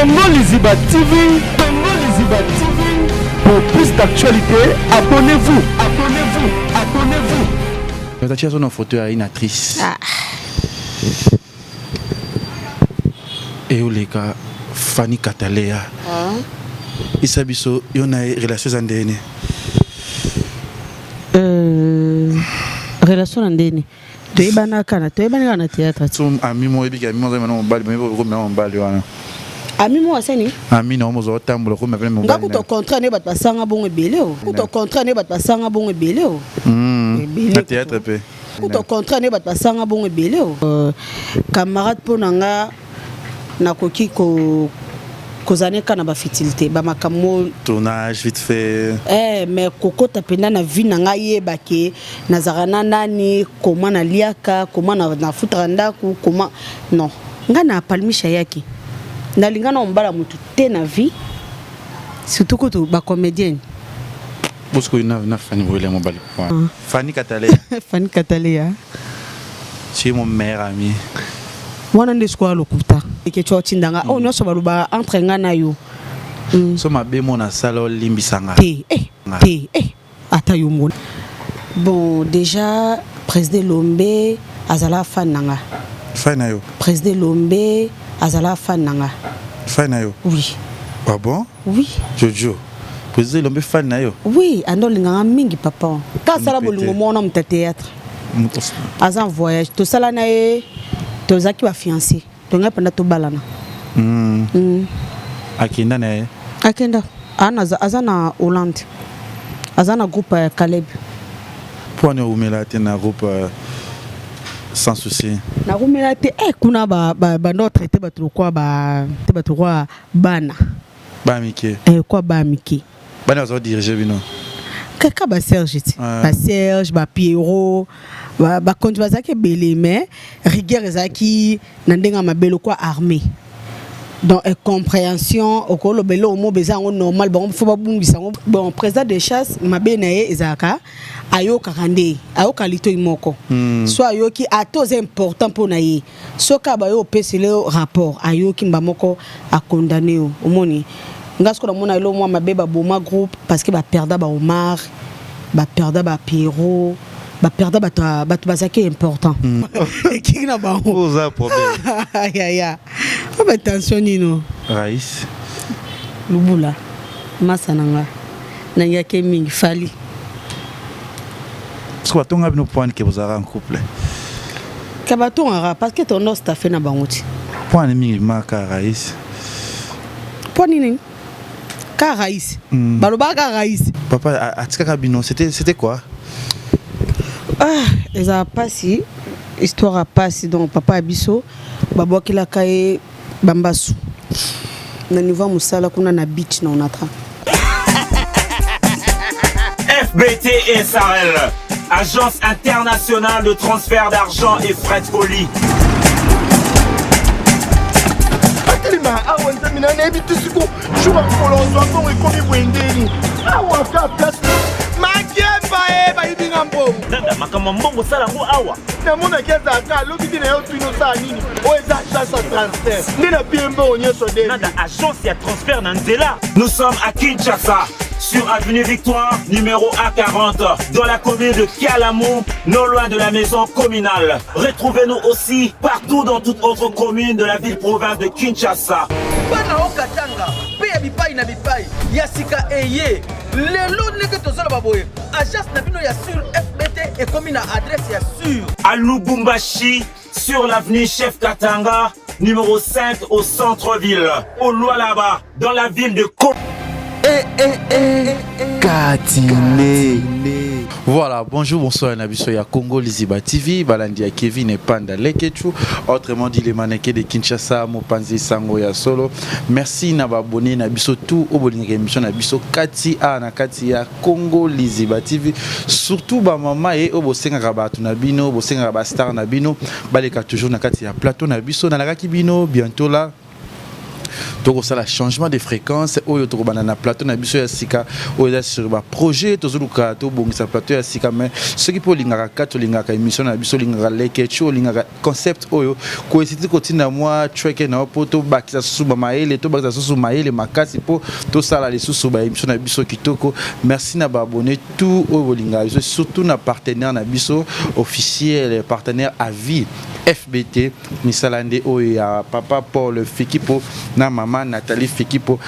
Congo Liziba TV, Congo Liziba TV. Pour plus d'actualités, abonnez-vous, abonnez-vous, abonnez-vous. Tatia zona photo ya une actrice. Ah. Eoleka Fanny Katalea. Ah. Isa biso yo na ye relation eza ndeni. Euh, relation na ndeni toyebanaka na toyebani kaka na théâtre So ami mo yebi ami mo na mobali, mais ko mema mobali wana. Ami mo asani Ami na mo zo tambola ko mema mobali. Nga kuta contrat ne bato basanga bongo ebele o. Kuta contrat ne bato basanga bongo ebele o. Ebele. Na théâtre pe. Kuta contrat ne bato basanga bongo ebele o. Euh, camarade mpo na nga nakoki ko kozala ne kaka na bafutilité bamakambo tournage vite fait. Eh, mais kokota mpenza na vie na ngai yeba ke nazalaka na nani, koma naliaka, koma nafutaka ndako, koma non. Ngai na palmisha yaki nalinga na mobala motu te na vie, surtout kutu bacomédienne. Bosiko na na Fanny Boyle mobali. Fanny Katalea. Fanny Katalea. Tu es mon meilleur ami. Wana nde sikoyo lokuta ekeci otindanga oyo nyonso balobaka entre nga na yo. So mabe mo na sala olimbisanga. Te eh, te eh, ata yo mona. Bon, déjà président Lombe azala fan na nga. Fan na yo. Président Lombe azala fan na nga. Fan na yo. Oui. Ah bon? Oui. Jojo. Président Lombe fan na yo. Oui, ando linganga mingi papa. Ka sala bolingo mona muta théâtre. Aza en voyage, tosala na ye tozalaki ba fiancé. Tongai panda tobalana. Akenda na ye. Akenda. Ana aza na Hollande. Aza na groupe ya Caleb. Mpo ani oumela te na groupe sans souci. Nakumela te eh, kuna ba ba bando traité bato lokwa ba te bato lokwa bana. Ba mike. Eh, kwa ba mike. Bana bazo diriger bino. Kaka ba Serge ti. Ah. Ba Serge, ba Pierrot, ba bakonzi bazalaki ebele mais rigueur ezalaki na ndenge ya mabe lokwa armée. Donc incompréhension okoloba eloko moko eza yango normal bango fo babungisa yango. Bon, président de chasse mabe na ye ezalaka ayokaka nde ayoka litoi moko. So ayoki ata oza important mpo na ye, soki abayo opesele yo rapport ayoki mba moko akondane yo. Omoni nga sikoyo namona eloko mwa mabe baboma groupe parce que baperda ba Omar, baperda ba Pierrot, baperda bato bato bazalaki important. Ekiki na bango. Oza problème. Yaya o batension nino. Raïs. Lubula masa na nga nangiyaki mingi Fali. Parce que batonga bino point ke bozalaka en couple. Ka batongaka parce que tondo staffé na bango ti. Point mingi maka Raïs. Mpo nini ka Raïs? Balobaka ka Raïs. Papa atikaka bino, c'était quoi? Ah, ezala pasi, histoire ya pasi. Donc papa ya biso babwakelaka ye bambasu na niveau ya mosala kuna na beach na Onatra. FBT SARL, agence internationale de transfert d'argent et frais de colis. Atelema awa nzambe na nayebi te siko jour ya mokolo ozwa mbongo ekomi boye ndeni awa ka place makemba e bayibi nga mbongo. Nanda makambo ya mbongo osala yango awa. Namonaki azalaka alobi te na yo tuni osala nini oyo eza agence ya transfert nde na pie mbongo nyonso nde. Nanda agence ya transfert na nzela. Nous sommes à Kinshasa, sur avenue Victoire, numéro A40, dans la commune de Kalamu, non loin de la maison communale. Retrouvez-nous aussi partout dans toute autre commune de la ville-province de Kinshasa. Bana okatanga mpe ya bipai na bipai ya sika eye lelo ndenge tozoloba boye agence na bino ya sur FBT ekomi na adresse ya sur. À Lubumbashi, sur l'avenue Chef Katanga, numéro 5 au centre-ville, au Lualaba, dans la ville de Ko. Katine. Voilà, bonjour, bonsoir, Nabiso ya Congo Liziba TV, Balandi ya Kevin et Panda Lekechu, autrement dit les mannequins de Kinshasa, Mopanzi Sango ya Solo. Merci na ba abonné na biso tout au bolinga émission na biso kati a na kati ya Congo Liziba TV, surtout ba mama et obo senga ba na bino, bo senga ba star na bino, baleka toujours na kati ya plateau na biso na lakaki bino bientôt là. Tokosala changement de fréquence oyo tokobanda na plateau na biso ya sika oyo eza sur ba projet. Tozoluka tobongisa plateau ya sika, mais soki mpe olingaka kati, olingaka émission na biso, olingaka Lekechu, olingaka concept oyo, koesiti kotinda mwa track na yo mpo tobakisa susu bamayele, tobakisa susu mayele makasi mpo tosala lisusu baémission na biso kitoko. Merci na baabonné tout oyo bolingaka biso, surtout na partenaire na biso officiel, partenaire à vie, FBT, misala nde oyo ya papa Paul Fikipo na mama Nathalie Fikipo.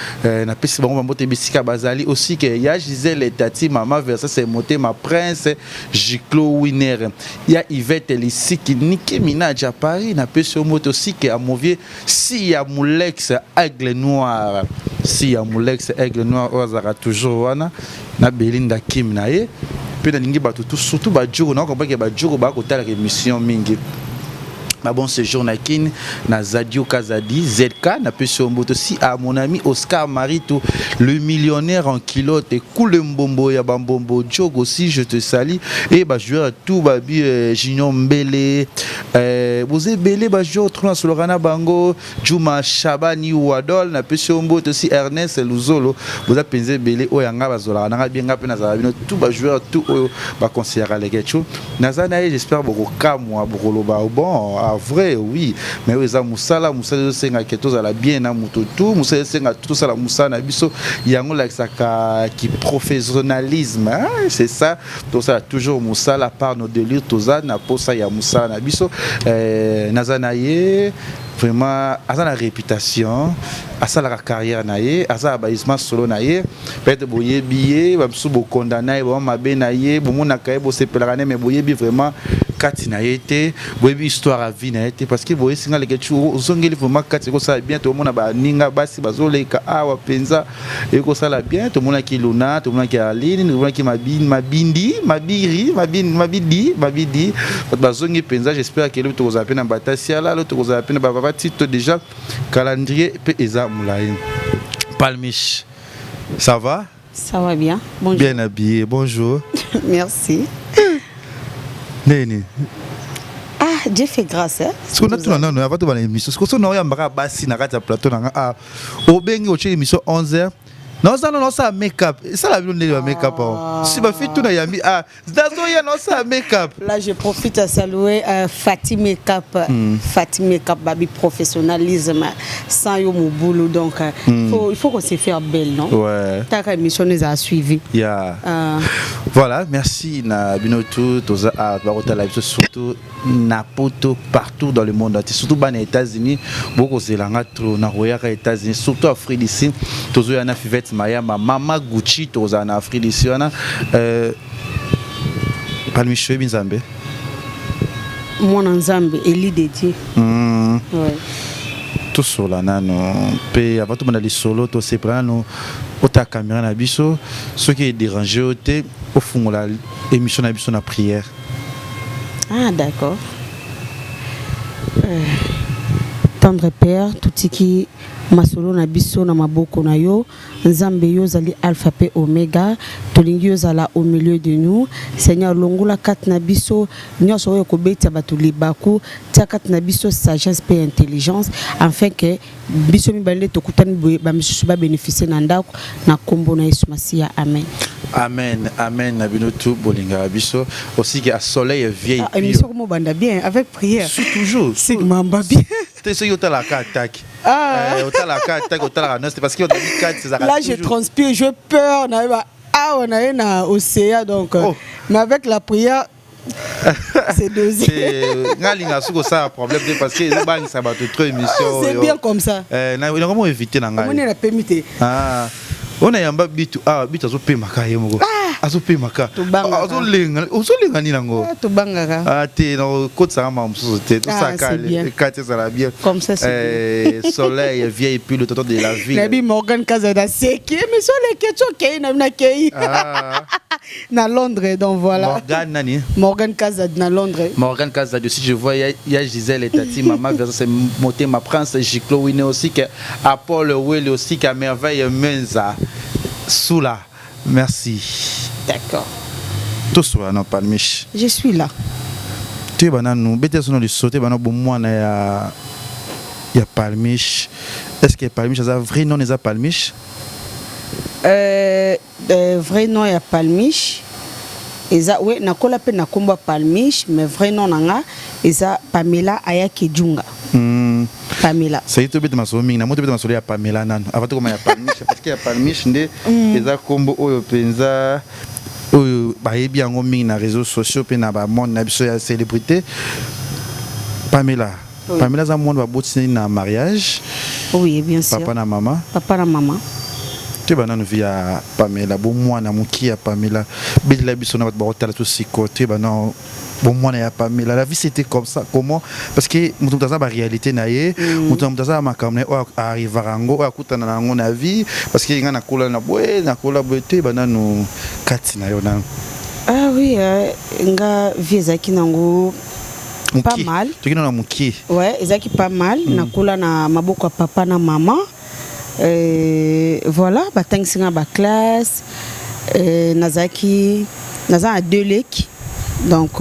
Napesi bango bambote bisika bazali. Aussi ke ya Gisèle Tati, mama Versase Motema, Prince Giclo Winner, ya Yvette Lisiki, Niki Minaj à Paris, napesi yo mbote. Aussi ke amovie si ya Mulex Aigle Noir, si ya Mulex Aigle Noir oyo azalaka toujours wana na Belinda Kim na ye. Mpe nalingi bato tout, surtout bajoko na okomprendre ke bajoko bakotalaka émission mingi. Ba bon séjour na Kin na Zadio Kazadi ZK, napesi yo mbote. Aussi à mon ami Oscar Marito, le millionnaire en culotte, Koule Mbombo ya Bambombo Djogo aussi, je te salue. Et ba joueur tout babi Junior Mbele, boza ebele ba joueur trop nasolaka na bango, Juma Shabani Wadol, napesi yo mbote. Aussi Ernest Luzolo, boza mpenza ebele oyo yanga bazolaka nanga bien, nga mpe nazala bino tout, ba joueur tout oyo baconseillaka Lekechu naza na ye. J'espère bokokamwa, bokoloba bon, à vrai oui, mais oyo eza mosala. Mosala ezosengaka tozala bien na moto tout, mosala ezosenga tosala mosala na biso, yango olakisaka ki professionnalisme, hein? C'est ça, tosala toujours mosala par nos délires, toza na posa ya mosala na biso. Naza na ye vraiment, aza na réputation, asalaka carrière na ye, aza na baisma solo na ye. Peut-être boyebi ye, bamosusu bokondana ye, bama mabe na ye, bomonaka ye, bosepelaka ne, mais boyebi vraiment kati na ye te, boyebi histoire ya vie na ye te, parce que boyesinga leke ozongeli vraiment kati ekosala bien. Tomona baninga basi bazoleka awa mpenza, ekosala bien. Tomonaki Luna, tomonaki Aline, tomonaki Mabindi, Mabiri, Mabidi, Mabidi, bato bazongi mpenza. J'espère ke lobi tokozala mpe na Batasiala, lo tokozala mpe na bapapa Tito. Déjà calendrier mpe eza molai. Palmiche, ça va? Ça va bien. Bonjour. Bien habillé. Bonjour. Merci. Neni? Ah, Dieu fait grâce. Hein? Soki natuna nano avant tobana émission, soki so naoyambaka basi na kati ya plateau na nga, ah, obengi otie émission 11 heures, naoza nano naosala make-up, esala bino ndenge ba make-up awa si bafi tuna yambi, ah, nazoya naosala make-up. Là, je profite à saluer Fatih Makeup. Fatih Makeup, babi professionnalisme, sans yo mobulu. Donc, il faut qu'on se faire belle, non? Ouais. Taka émission nous a suivi. Yeah. Voilà, merci na bino tout, toza a bakotala biso surtout na poto, partout dans le monde entier, surtout bana États-Unis, bokozelanga trop na royaka États-Unis, surtout Afrique d'ici, tozoya na Fivette Mayama, Mama Gucci, tozala na Afrique d'ici wana. Palmiche, oyebi Nzambe? Mwana Nzambe, élu de Dieu. Ouais. Tosola nano mpe avant tobanda lisolo, tosepela nano ota caméra na biso. Soki edérange yo te, ofungola émission na biso na prière. Ah, d'accord. Tendre Père, totiki masolo na biso na maboko na yo. Nzambe, yo ozali Alpha mpe Omega. Tolingi yo ozala au milieu de nous. Seigneur, longola kati na biso nyonso oyo kobetisa bato libaku, tia kati na biso sagesse mpe intelligence, afin que biso mibale nde tokutani boye, bamisusu babénéficie na ndako, na nkombo na Yesu Masiya, amen. Amen, amen. Na bino tout bolingaka biso aussi ke a Soleil vieille. Ah, émission komobanda bien avec prière. Toujours. Sigmamba bien. Te, soki otalaka attaque. Ah. Otalaka attaque, otalaka nyonso te, parce que otabi kati ezalaka Là, je toujours. transpire, j'ai peur, na ah, on a na océan donc. Oh. Mais avec la prière, c'est dosé. Nga alinga soki osala problème te, parce que ezobangisa bato trop émission. C'est oyo. bien comme ça. Nango éviter na ngai. Omoni na pemi te. Ah. Oyo nayamba bitu awa, bitu azopemaka ye moko, azopemaka. Tobangaka. Azolenga, ozolenga nini yango? Ah, tobangaka. Ah te, nakokotisaka makambo mosusu te. Ah, Tosaka c'est bien. kati ezala bien. Comme ça, c'est Soleil vieille puis le tonton de la ville. Nabi Morgan Kazada seki émission leke ti okei na nakei Ah. na Londres, donc voilà. Morgan nani? Morgan Kazad na Londres. Morgan Kazadi aussi, je vois, il y a Gisèle et Tati, Maman Versa, c'est Motema Prince, Giclo Winnie aussi, que Apollo Willy aussi, que Merveille Menza. Soula, merci. D'accord. Tout ça, non, Palmiche. Je suis là. Toyeba nanu, bete sono liso, toyeba nanu bomwana ya Palmiche. Est-ce que Palmiche aza vrai nom eza Palmiche? Vrai nom ya Palmiche eza, we nakola mpe na nkombo ya Palmiche, mais vrai nom na nga eza Pamela Ayaki Djunga. Pamela. Soki tobeta masolo mingi na mo, tobeta masolo ya Pamela nano avant tokoma ya Palmiche, parce que ya Palmiche nde eza nkombo oyo mpenza oyo bayebi yango mingi na réseaux sociaux mpe na bamonde na biso ya célébrité. Pamela. Oui. Pamela aza mwana babotisi na mariage? Oui, bien sûr. Papa na mama? Papa na mama. Toyeba nano vie ya Pamela, bomwana moki ya Pamela. Belela biso na bato bakotala to siko. Toyeba nano bomwana ya Pamela. La vie, c'était comme ça, comment? Parce que moto moto aza baréalité na ye, moto na moto aza na makambo na ye oyo arrivaka yango, oyo akutana na yango na vie. Parce que ngai nakola na boye, nakola boye. Toyeba nano kati na yo nano. Ah oui, nga vie ezalaki nango pas Mokie. mal. Toki nano na mokie. Ouais, ezalaki pas mal. Nakola na maboko ya papa na mama. Voilà, batangisi nga baclasse. Nazalaki, naza na deux leki, donc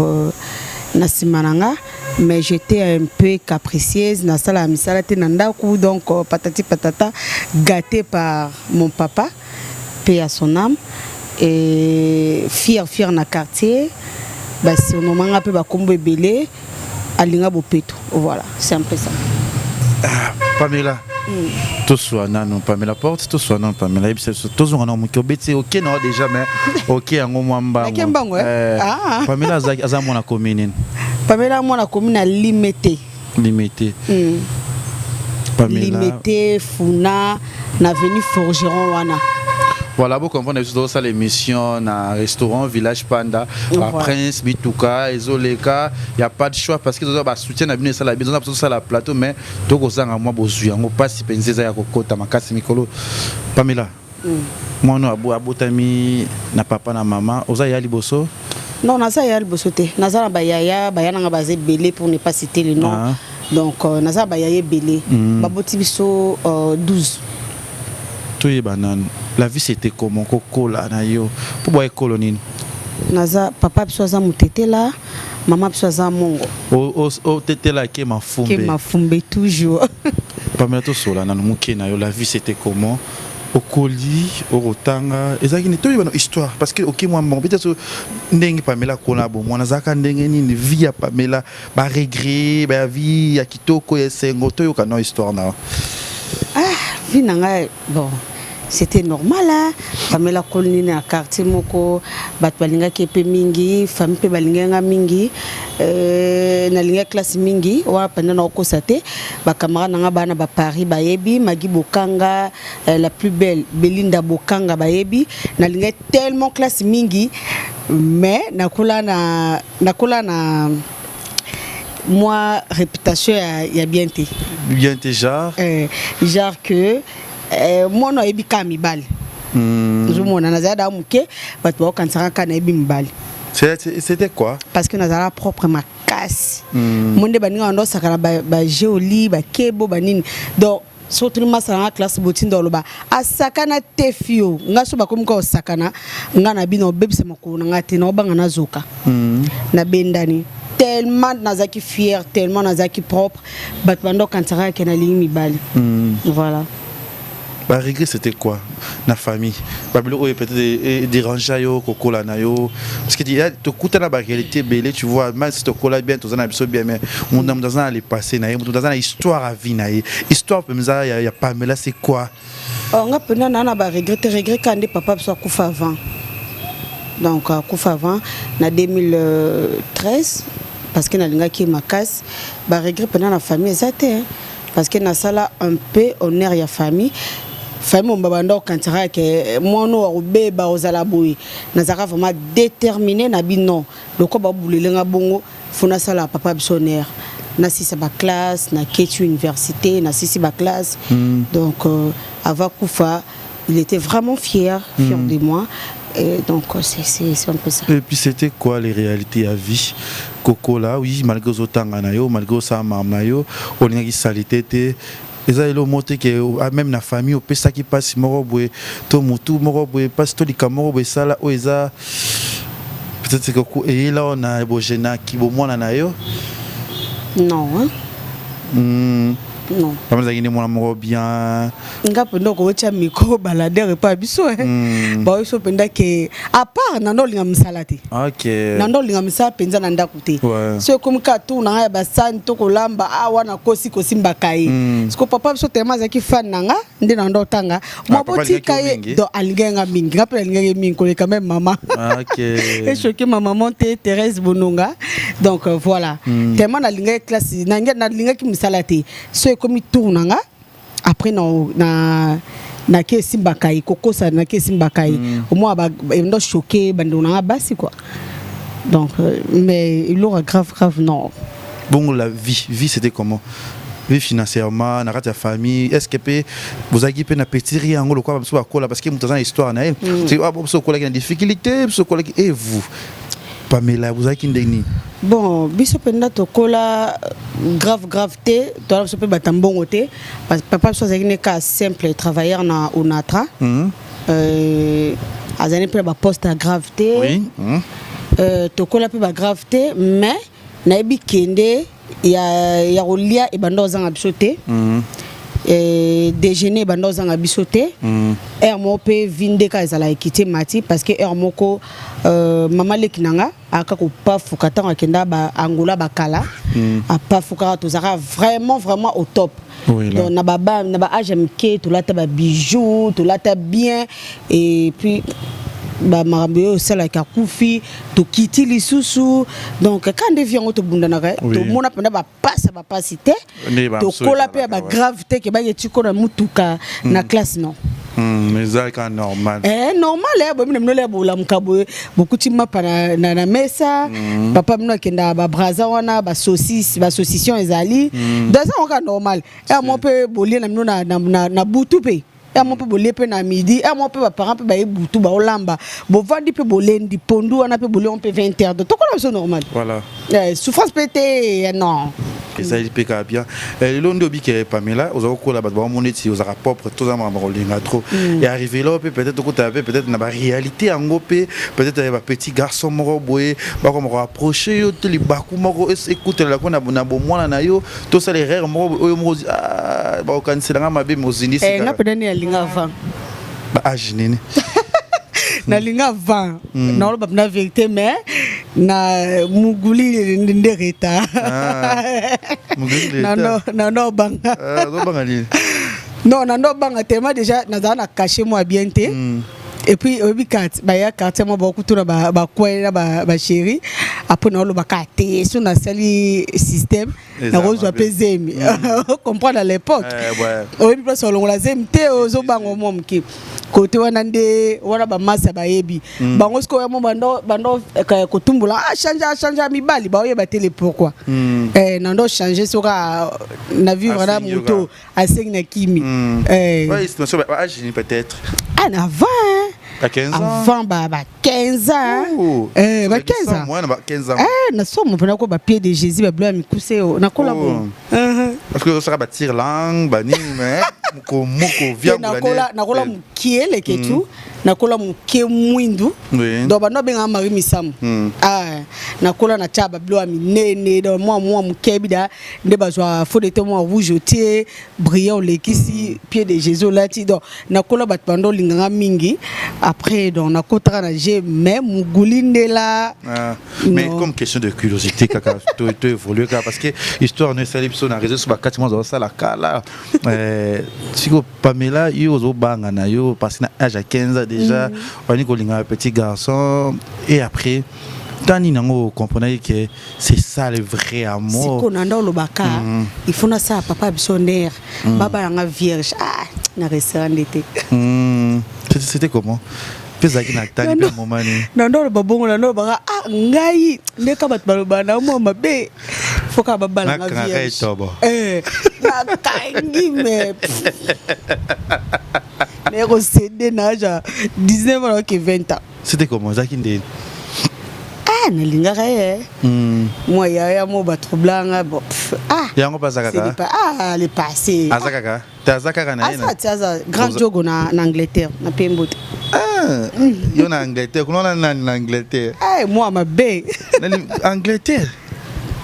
na nsima na nga, mais j'étais un peu capricieuse. Nasalaka misala te na ndako, donc patati patata, gâté par mon papa, paix à son âme, et fier fier na quartier, basurnomanga mpe bakombo ebele, alinga bopeto. Voilà, c'est un peu ça. Ah, Pamela, toswa nano Pamela porte, toswa nano Pamela. Yebisa biso, tozonga na moke. Obeti oke na yo déjà, mais oke yango mwa mbango. Nake mbango, eh? Ah. Pamela aza mwana komi nini? Pamela mwana komi na Limete. Limete. Pamela. Limete Funa, na avenue Forgeron wana. Voilà, vous comprenez, biso tozosala émission na restaurant Village Panda. Baprince bituka ezoleka, y a pas de choix, parce que toza basoutien na bino esala biso. Toza tosala plateau, mais tokozanga mwa bozwi yango mpasi mpenza, eza ya kokota makasi mikolo. Pamela, mwana oyo abotami na papa na mama, oza ya liboso? Non, naza ya liboso te. Naza na bayaya, baya nanga baza ebele, pour ne pas citer le nom. Donc naza na bayaya ebele. Baboti biso 12. Toyeba nanu la vie, c'était comment kokola na yo? Mpo boya ekolo nini? Naza, papa biso aza motetela, mama biso aza mongo. Otetela ke ke mafumbe? Mafumbe toujours. Pamela, tosola nanu moke na yo. La vie, c'était comment? Okoli, okotanga, ezalaki nini? Toyeba na histoire, parce que oke mwa mbongo peut-être. Ndenge Pamela akola bomwana, azalaka ndenge nini? Vie ya Pamela, baregret baya, vie ya kitoko, ya esengo, toyoka na histoire na yo. Ah, vie na ngai, bon, c'était normal, hein? Pamela koli nini na quartier moko, bato balingaki mpe mingi, famille mpe balingaki nga mingi. Nalingaki classe mingi wana mpenza, nakokosa te. Bacamarade na nga, bana baparis bayebi Magi Bokanga, la plus belle Belinda Bokanga, bayebi nalingaki tellement classe mingi. Mais nakola na mwa réputation ya bien te. Bien te, genre? Genre que mwana ayebi kaka mibali. Ozomona, nazala daa moke, bato bakokanisaka kaka nayebi mibali. C'était quoi? Parce que nazala propre makasi. Mo nde baninga bando osakana bageoli, bakebo, banini. Donc soki tuni masala nga classe, botinda oloba asakana te fio nga. So bakomi kaka osakana nga na bino, obebisa makolo na nga te, naobanga nazoka. Nabendani tellement nazalaki fière, tellement nazalaki propre, bato bando okanisaka ke nalingi mibali. Voilà. Baregret, c'était quoi na famille? Babiloko oyo peut-être dérange yo kokola na yo, parce que tokutana baréalité ebele, tu vois. Même si tokola bien, toza na biso bien, mais moto na moto aza na le passé na ye, moto aza na histoire ya vie na ye. Histoire mpenza ya Pamela, c'est quoi? Oh, nga mpenza naa na baregret te. Regret kaka nde papa biso akufa avant. Donc akufa avant na 2013, parce que nalingaki ye makasi. Baregret mpenza na famille eza te, parce que nasala un peu honneur ya famille. Famille momba banda okanisaka ke mwana oyo akobeba, ozala boye. Nazalaka vraiment déterminé na bino lokola babulelenga bongo, fo nasala papa biso honneur. Nasisa baclasse, naketi université, nasisi baclasse. Donc avant kufa, il était vraiment fier, fier de moi. Et donc c'est un peu ça. Et puis c'était quoi les réalités à vie kokola? Oui, malgré ozotanga na yo, malgré osala makambo na yo, olingaki salité te. Eza elo moko te ke même na famille opesaki mpasi moko boye, to motu moko boye mpasi, to likambo moko boye esala oyo eza peut-être eyela oyo na bogenaki bomwana na yo? Non, hein? Non. Pamela azalaki nde mwana moko bien. Nga mpenza okotya micro baladeur epai ya biso eh. Baoyo biso mpenza ke à part na ndo olinga mosala te. Na ndo olinga mosala mpenza na ndako te. So ekomi kaka tour na ngai ya basani to kolamba awa nakosi kosimbaka ye. Siko papa biso tellement azalaki fan na nga nde na ndo otanga mwa papa botika alingaki yo ye mingi? Donc alingaki nga mingi, nga mpe nalingaki ye mingi koleka meme mama. Echoqué ma maman te, Thérèse Bononga. Donc voilà, tellement nalingaki classe, nalingaki mosala te. So ekomi tour na nga après na nake esimbaka ye kokosa, nake esimbaka ye omoi endo choqué bandeko na nga basi quoi. Donc mais eloko grave grave, non. Bon, la vie, c'était comment? Vie financièrement, na kati ya famille, est ce que mpe bozalaki mpe na petit rien yango lokola biso bakola? Parce que moto aza na histoire na ye. C'est, ah, bon, biso okolaki na difficulté, biso okolaki, et vous, Pamela, bozalaki ndenge nini? Bon, biso mpenza tokola grave grave te, toala biso mpe bato ya mbongo te. Papa biso azalaki ne ka simple travailleur na Onatra. Azali mpe na baposte ya grave te. Tokola mpe bagrave te, mais nayebi kende ya kolia ebanda ozanga biso te. Déjeuner ebanda ozanga biso te. Heure moko mpe vi ndeka ezalaka ekiti mati, parce que heure moko mama leki na nga aka kopafuka ntango akenda ba Angola bakala. Apafukaka, tozalaka vraiment vraiment au top. Oui, là. Donc na ba âge ya mike tolata babijou, tolata bien, et puis bamakambo oyo osalaka akufi, tokiti lisusu. Donc ka nde vi yango tobundanaka. Tomona mpenza bapasi ya bapasi te. Nde bamosusu Tokola mpe ya ezalaka, ouais. bagrave te ke bayeti ko na mutuka na classe, non. Mais ezalaka normal. Eh, normal eh, boye bino ya bolamuka boye, bokuti mapa na mesa. Papa bino akendaka babraza wana, basaucisse, basaucisson ezali. Donc eza kaka normal. E mo mpe bolie na bino na butu mpe, e mo mpe bolie mpe na midi, e mo mpe baparent mpe baye butu baolamba, bovandi mpe bolendi pondu wana mpe bolie mpe 20 heures. Donc tokola biso normal. Eh, souffrance mpe te, non. Ezali mpe kaka bien. Lelo nde obike, Pamela, oza kokola, bato bamona neti ozalaka propre, toza makambo kolinga trop. E arrivé lelo mpe peut-être okotala mpe peut-être na baréalité yango mpe peut-être bapetit garçon moko boye bakoma koapproche yo te, libaku moko ekutelelako na bomwana na yo, tosala erreur moko oyo moko bakokaniselanga mabe, mozindisi. Eh, nga mpenza nde nalinga avant. Baage nini? Nalinga avant, naoloba na vérité, mais na muguli nde retard. Muguli nde retard. Na obanga. Ozobanga nini? Non, na ndo obanga tellement déjà nazala na cachet mwa bien te. Et puis oyebi baya quartier mwa bakutuna bacoin na bachéri. Après naolobaka te so nasali système Eza nakozwa mabe. Mpe zemi, comprendre, à l'époque oyebi place olongola zemi te, ozobanga mwa moke kote wana nde wana bamasa bayebi bango. Sikoyo mo bando kotumbola, achange achange ya mibali, baoyeba te le pourquoi. Eh, na ndo change soki na vivre na Asengi yo moto asengi na kimi. Eh, Ouais, estimation ba âge nini peut-être? Ah, na avant hein. À 15 ans? Avant ba 15 ans. Oh. Eh, ba 15 ans. Moi, na ba 15 ans. Eh, na somo mpena ko bapied de Jésus, babilo ya mikuse oyo nakola Oh. bongo. Parce que osaka batire langue banini, mais moko moko Te, via. nakola mokie leke tu, nakola moke mwindu. Donc bando abengaka Marie Misamu. Ah, nakola na tia babilo ya minene. Donc mwa moke bida nde bazwa fond de teint mwa rouge, otie brillant, olekisi pied de Jésus olati. Donc nakola, bato bando olinganga mingi. Après donc nakotaka na g, mais muguli ndela. Ah, mais Non. comme question de curiosité kaka, to évoluer kaka, parce que histoire no esali biso na réseau so bakati mwa ozosala kala. Siko Pamela, yo ozobanga na yo parce que na âge ya 15 ans déjà obandi kolinga petit garçon, et après ntango nini yango ocomprenaki que c'est ça le vrai amour? Sikoyo na nda olobaka il faut nasala papa biso nere babalanga vierge. Ah, na restaurant nde te. C'était comment mpe ezalaki na tani mpe moment nini? Na nda oloba bongo, na nda olobaka, ah, ngai ndeka bato baloba na mwa mabe, faut kaka babalanga Nakangaka vierge. etobo. Eh, nakangi mais nakosede na âge ya 19 ans, naoke 20 ans. C'était comment? Ezalaki ndeni? Ah, nalingaka ye. Mwa yaya mo batroublanga, bon pff, ah. Yango mpe aza C'est kaka? ah, le passé. Aza kaka te, aza kaka na ye Aza ti aza grand jogo na Angleterre, na pembo te. Ah, yo na Angleterre kuna wana nani na Angleterre? Eh, mwa mabe. Nani Angleterre?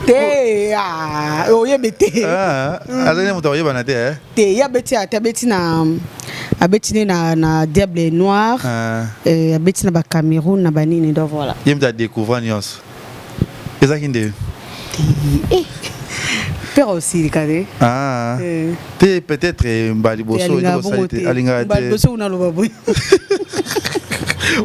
Te, ah, oyebi te. Ah, azali moto akoyebana te, eh? Te, ye abeti ate, abeti na, abeti ne na Diable Noir. Ah. Abeti na baCameroun na banini, donc voilà. Ye moto adécouvra nyonso, ezalaki nde Eh, père osilika te. Ah. Eh. Te, peut-être mbala liboso alingaka eloko osali bongo te te. Alingaka Mbala te. liboso kuna aloba boye.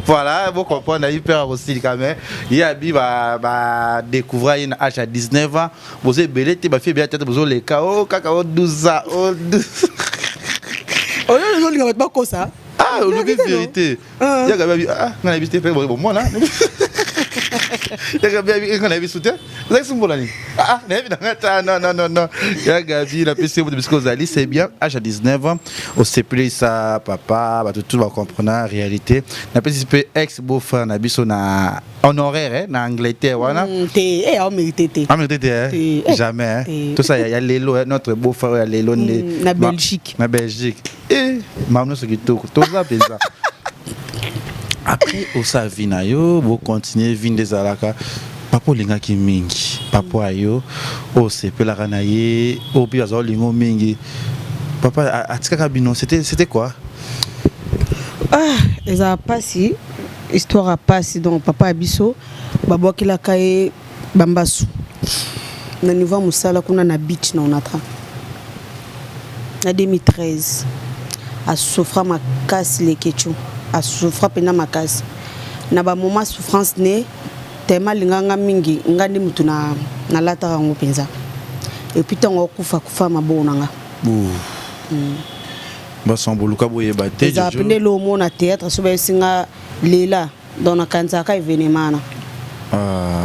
Voilà, bo comprendre ye père akosilika, mais ye abi badécouvra ye na âge ya 19 ans. Boza ebele te, bafille ebele tete bozoleka o kaka o 12 ans, o 12. Oyo ozolinga bato bakosa. Ah, olobi Vérité, non? vérité. Ah. Yaka babi, ah, nga nayebi te mpe bomwana yaka babi, nga nayebi su te, ezalaki sumbola nini. Ah, nayebi nanga ta. Non, non, non, non, ya Gabi, napesi yo moto bisika ozali, c'est bien. Âge ya 19 ans, osepelisa papa, bato tous bacomprena réalité. Napesi mpe ex beau frère na biso na honoraire, eh, na Angleterre wana. Te, eh, aomérite te. Amérité te, eh? Te. Eh, Jamais, hein? Te. Tout ça ya lelo, eh, notre beau frère ya lelo nde Na Belgique. Na Belgique, eh, mamu nyonso kitoko, toza mpenza. Après osala vie na yo, bocontinue vie nde ezalaka. Papa olingaki mingi, papa yo oyo osepelaka na ye, oyo mpe aza olingo mingi, papa atikaka bino, c'était quoi? Ah, ezala mpasi, histoire ya mpasi. Donc papa ya biso babwakelaka ye bambasu na niveau ya mosala kuna na beach na Onatra na 2013. Asouffra makasi, Lekechu, asouffra mpenza makasi na bamoment souffrance ne tellement alinganga mingi. Nga nde motu na nalataka yango mpenza. Et puis ntango akufa, akufa maboko na nga. Basamboluka boyeba te. Ezala Jojo. mpe nde omona théâtre so bayesinga lela, donc nakanisaka événement na. Ah,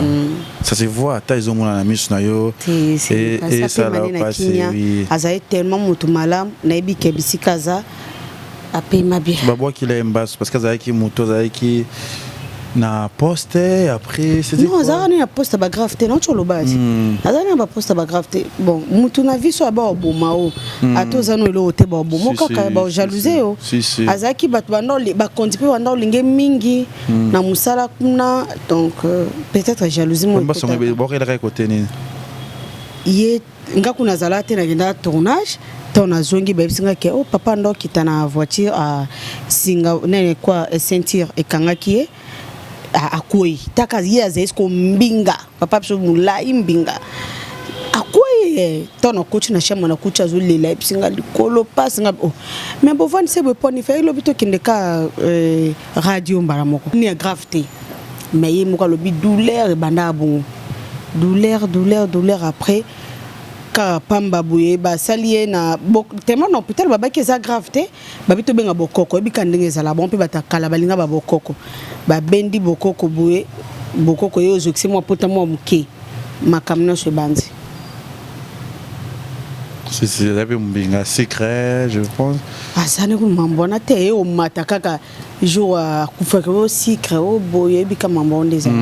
ça se voit, ata ezomona na miso na yo. Te, Esala na pasi, kimia. Oui. Azali tellement motu malamu, nayebi ke bisika aza apema bien. Babwakila ye mbasu parce que azalaki moto azalaki na poste. Après, c'était Non, quoi? azalaka nini na poste bagrave te, nauti oloba ti azalaki na baposte bagrave te. Bon, mutu na vie so aba oboma o, ata oza no eloko te, baoboma Si, kaka, si, baojalousie si, yo. si, si. Azalaki bato banda bakonzi mpe banda olinge mingi na mosala kuna, donc peut-être jalousie mo Mbasu ekotaka. babwakelaka ye kote nini? Ye nga kuna azala te, nakenda tournage, ntango nazongi bayebisi nga ke o papa ndo okita na voiture, singa nene kwa ceinture ekangaki ye, akwei. Taka ye azali siko mbinga, papa biso molai mbinga, akwei ye. Ntango nakoti na chambre, nakuti azolela, ayebisi nga likolo pasi nga oh. Mais bovandisi boye poni fe elobi tokende ka radio mbala moko ni ya grave te. Mais ye moko alobi douleur ebanda bongo, douleur, douleur, douleur. Après kaka pamba boye basali ye na tellement na hôpital, babaki eza grave te, babi tobenga bokoko. Oyebika ndenge ezala bon mpe bato ya kala balinga babokoko, babendi bokoko boye, bokoko ye ozokisi mwa pota mwa moke, makambo nyonso ebandi. Si, si, ezali mpe mbinga secret, je pense. Azali mambo wana te, ye omata kaka jour akufaki o sucre o boye, oyebika mambo wana nde ezala.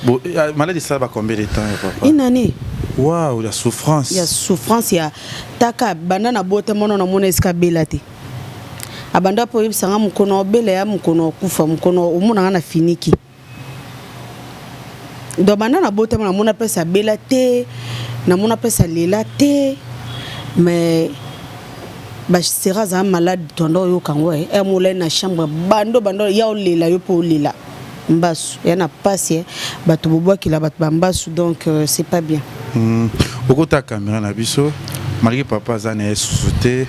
Bon, maladie esala ba combien de temps ya papa? Une année. Waouh, la souffrance. Ya souffrance ya taka banda na bota mona namona esika abela te. Abanda mpo oyebisanga mokono obela ya mokono okufa, mokono omonanga na finiki. Donc banda na botama namona mpesa abela te, namona mpesa alela te. Mais basera azala malade, tondo oyoka yango e molai na chambre, bando bando ya olela yo mpo olela mbasu ya na pasi, bato bobwakela bato bambasu, donc c'est pas bien. Okota caméra na biso, malgré papa aza na ye susu te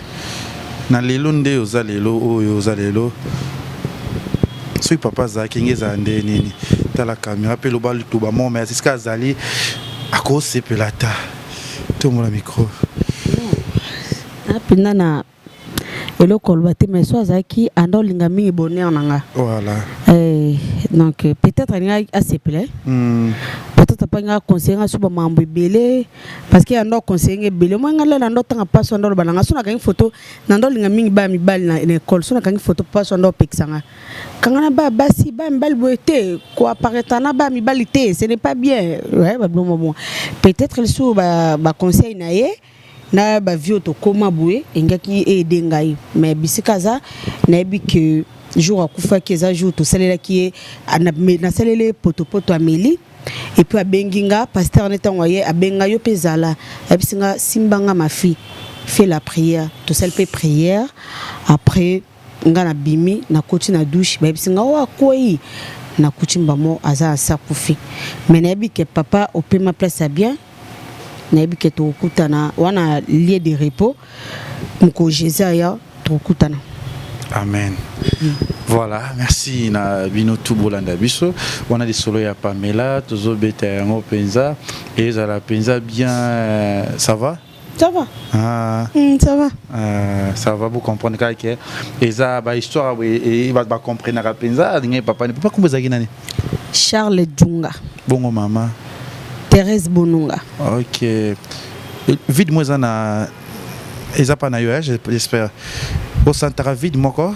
na lelo nde oza lelo oyo oza lelo, soki papa azalaki nge ezala nde nini? Tala caméra mpe loba lituba mo, mais esika azali akosepela ta tomona micro. Mpenza na eloko oloba te, mais so azalaki anda olinga mingi bonheur na nga. Voilà. Donc peut-être alingaki asepela, peut-être apangi conseiller nga so bamambo ebele, parce que ando conseiller nga ebele. Moi nga lela ando tanga mpaso, ando oloba na nga so nakangi photo na ndo olinga mingi baya mibali na école, so nakangi photo mpaso ando opekisa nga kanga na baya basi, baya mibali boye te, koapparaître na baya mibali te, ce n'est pas bien. Ouais, bablomo bon, peut-être lisusu baconseil na ye na bavie oyo tokóma boye engaki eede ngai. Mais bisika aza, nayebi ke jour akufaki eza jour tosalelaki ye, nasaleli ye potopoto ameli. Et puis abengi nga pasteur ne ntango aye, abenga yo mpe zala, ayebisi nga: simba nga, ma fille, fais la prière. Tosali mpe prière. Après nga nabimi, nakoti na douche, bayebisi nga oyo akwei, nakuti mbamo aza asa akufi. Mais nayebi ke papa opema place ya bien, nayebi ke tokokutana wana, lieu de repos. Moko Jésus aya, tokokutana. Amen. Voilà, merci na bino tu bolanda biso. Wana lisolo ya Pamela, tozobeta yango mpenza, ezala mpenza bien. Ça va? Ça va. Ah. Ça va. Ça va, vous comprendre kaka ke eza bahistoire bato bacomprenaka mpenza. Alingai papa, ni papa kombo ezalaki nani? Charles Djunga. Bongo mama? Thérèse Bonunga. Ok, vide mo eza na eza pa na yo, j'espère osantaka vide moko.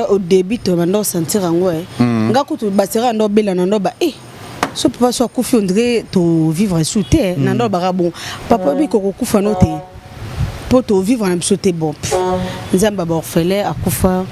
Au début tobanda osentir yango e nga kutu basera ndo obela na ndo ba e so papa so akufi, on dirait tovivre su te na ndo baka bon papa oyebi kokokufa no te mpo tovivre na biso te. Bon, Nzambe ya baorphelin akufa,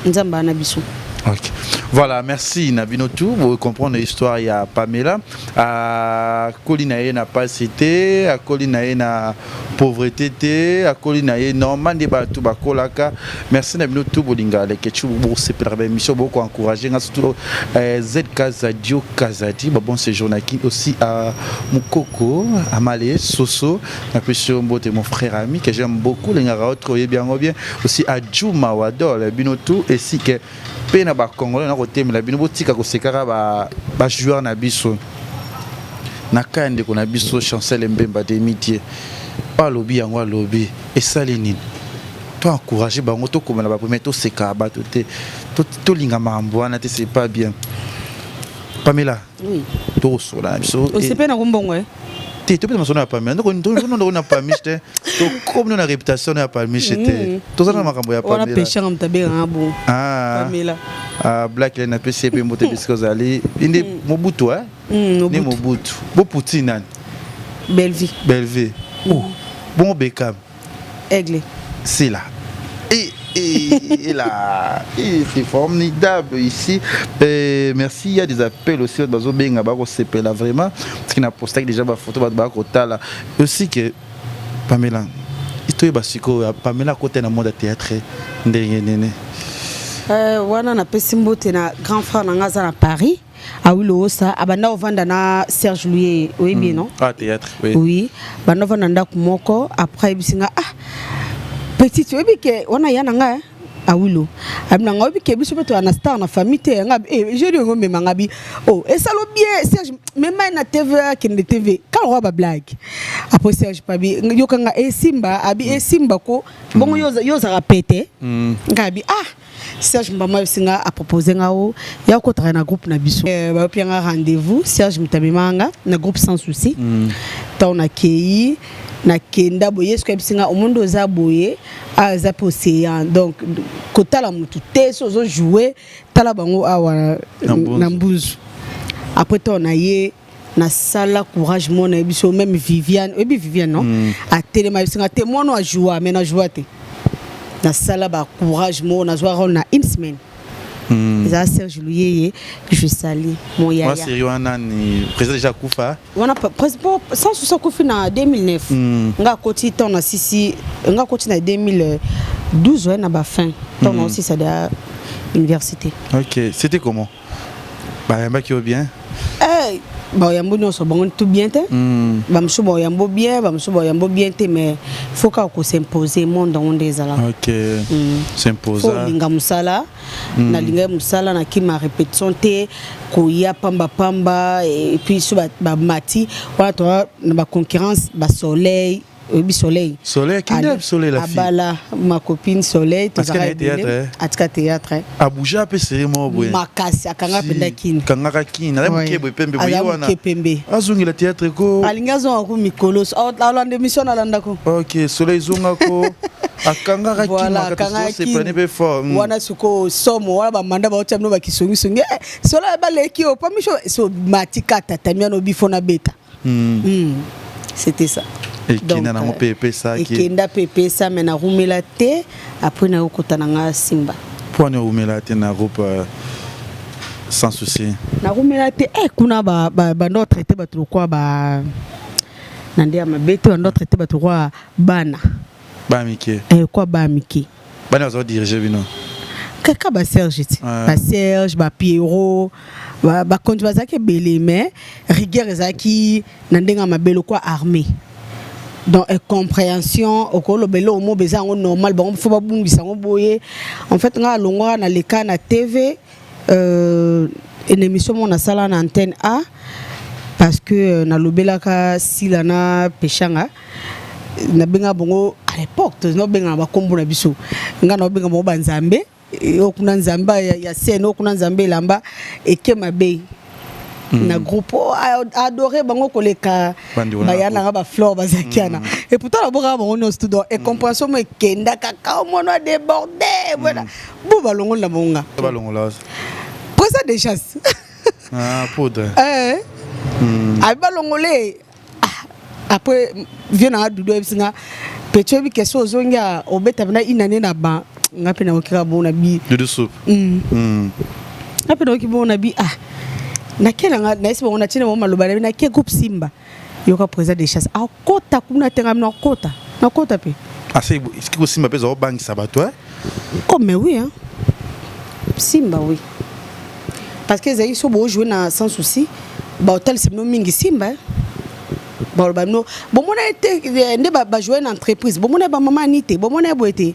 Nzambe ana biso. Ok. Voilà, merci na bino tout. Vous comprenez l'histoire ya Pamela. Akoli na ye na pasi te, akoli na ye na pauvreté te, akoli na ye normal nde bato bakolaka. Merci na bino tout bolinga Leketchou, bosepelaka ba émission, boko encourager nga surtout ZK Zadio Kazadi, ba bon séjour na ki aussi à Mukoko, Amale Soso, na pesi yo mbote, mon frère ami que j'aime beaucoup, lingaka autre oyebi yango bien, aussi à Juma Wadol, bino tout ainsi que mpe na bacongolais na kotemela bino, botika kosekaka bajoueur na biso na ka ya ndeko na biso Chancel Mbemba Demidie. Oyo alobi yango, alobi esali nini? To encourage bango, tokoma na bapremier, toseka bato te, tolinga makambo wana te, c'est pas bien. Pamela. Oui. Tokosola na biso. Osepe na kombongo e. Te, topesa masolo ya Pamela, ndoko na Pamiche te, tokomi na réputation ya Pamiche te, toza na makambo ya wana. Pamela. Peshanga moto abenganga bon. Ah. Pamela. Ah, Black le napesi ye mpe mbote bisika ozali nde Mobutu eh? Nde Mobutu. Mobutu boputi nani? Bellevie. Bellevie. Oh, bongo Bekam? Aigle. C'est là et là, et c'est formidable ici. Et merci, il y a des appels aussi, bazo benga bako sepela vraiment. Parce qu'il a posté déjà ba photo ba bako tala. Aussi que Pamela, toyeba sikoyo Pamela akota na monde ya théâtre ndenge nini? Wana napesi mbote na grand frère na nga aza na Paris, Awilo Osa, abanda ovanda na Serge Luye, oyebi, non? Ah, théâtre, oui. Oui, banda ovanda ndako moko. Après ayebisi nga: ah petite, oyebi ke wana ya na nga eh? Awilo abi na nga: oyebi ke biso mpe toya na star na famille te. Nga eh, jeudi yango omema nga bi oh esalo bien. Serge mema ye na TV, akende TV kala kwa bablague. Après Serge pabi yokanga esimba, abi esimba ko bongo yo yo ozalaka pete. Nga abi ah Serge Mbama ayebisi nga, apropose nga o ya okotaka na groupe na biso. Bayopi nga rendez-vous, Serge moto amemaka nga na groupe Sans Souci. Ntango nakei, nakenda boye, yesu ayebisi nga: omondi oza boye awa, eza mpe océan, donc kotala motu te so ozojoue, tala bango awa. Na Mbunzu. Na Mbunzu. Après ntango na ye nasala courage mona yebi so même Viviane, oyebi Viviane, non? Atelema, ayebisi nga te mwana ajoua, mais najoua te, nasala bacourage moko, nazwa rôle na une semaine. Ezala Serge Luyeye, je sali mon Wa yaya. Série wana ni président déjà akufa? Wana Sans Souci akufi na 2009. Nga akoti ntango na sisi, nga akoti na 2012 oye na bafin ntango na osisa de université. Ok, c'était comment? Bayambaki yo bien? Eh, baoyambo nyonso bango tout bien te. Bamosusu baoyambo bien, bamosusu baoyambo bien te, mais faut kaka kosimpose, monde yango nde ezalaka. Ok. Fo S'imposa. olinga mosala. Nalinga ye mosala, nakima répétition te, koya pambapamba. Et puis so bamati wana, toa na baconcurrence, basoleil, oyebi Soleil? Soleil, qui est Soleil, la fille? Abala ma copine Soleil. Parce qu'elle a théâtre, eh? Atika théâtre, eh. Abuja mpe série moko boye. Makasi, akanga mpenza kini. Kangaka kini, aza moke boye, pembe boye. Aza wana. Moke, pembe. Azongela théâtre ko. Alingi azonga ku mikolo, alanda émission, nalandako. Ok, Soleil ezongako, akangaka kini. Voilà, Makasi. akangaka Tosepelani kini. mpe fort. Wana sikoyo somo wana bamanda baotia bino bakisongisongi. Eh, Soleil baleki yo pamisho so matika tatami wana obifo na beta. C'était ça. Ekenda nango mpe epesaki. Ekenda mpe epesa, me narumela te. Après nayokota na nga Simba. Mpo wana oumela te na groupe? Sans souci. Nakumela te eh kuna ba ba bando traiter bato lokwa ba na nde ya mabe te, bando traiter bato lokwa bana. Bana mike. Eh, kwa bana mike. Bana bazo diriger bino. Kaka ba Serge ti. Ba Serge, ba Pierrot, ba bakonzi bazalaki ebele, mais rigueur ezalaki na ndenge ya mabe lokwa armée. Donc incompréhension, okoloba eloko moko eza yango normal, bango fo babungisa yango boye. En fait nga alongwaka na leka na TV, une émission moko nasala na Antenne A, parce que nalobelaka Sila na Peshanga. Nabengaka bango à l'époque, tozobengana bakombo na biso, nga naobenga bango banzambe oyo kuna, nzambe ya scène oyo kuna, nzambe elamba eke mabe na groupe oyo adore bango koleka. Bandeko na baya nanga baflore bazalaki wana, et pourtant nabokaka bango nyonso tout. Donc incompréhension mo ekenda kaka, omona adéborde voilà, bo balongoli na bango nga. Balongola. Président de chasse. Ah, poudre. Eh. Abi balongole. Ah, après vieux nanga Dudu ayebisi nga: "Petit, oyebi question, ozongi obeta mpena inane na ba nga." Mpe nayoki kaka bongo na bi. Dudu soupe. Nga mpe nayoki bongo na bi. Ah, nake nanga nayesi bango, natie na bango maloba na bi, nake groupe Simba, yoka président de chasse akota kuna te, nga nakota, nakota mpe. Ase soki kosimba mpe eza obangisa bato, eh? Oh mais oui, hein. Simba, oui, parce que ezalaki so bojouer na Sans Souci, baotalisa bino mingi Simba, eh. Baloba bino bomona ye te, nde bajoue na entreprise, bomona ye bamama ani te, bomona ye boye te.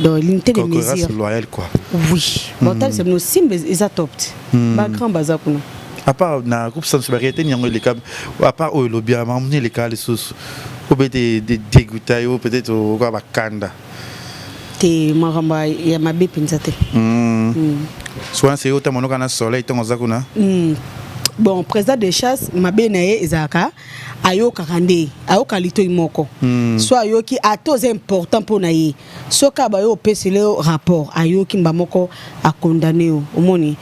Donc l'unité de concurrence mesure loyale quoi. Oui, baotalisa bino Simba eza top te, bagrand baza kuna. À part na groupe Sans, baréalité yango eleka, à part oyo elobi ya makambo nini eleka lisusu po peut dégoûta yo, peut-être okoka bakanda? Te, makambo ya mabe mpenza te. So wana seye otamba noka na soleil ntongo oza kuna. Bon, président de chasse, mabe na ye ezalaka ayokaka nde ayoka litoi moko. So ayoki ata oza important mpo na ye, soki abaye opesele yo rapport, ayoki mba moko akondane yo. Omoni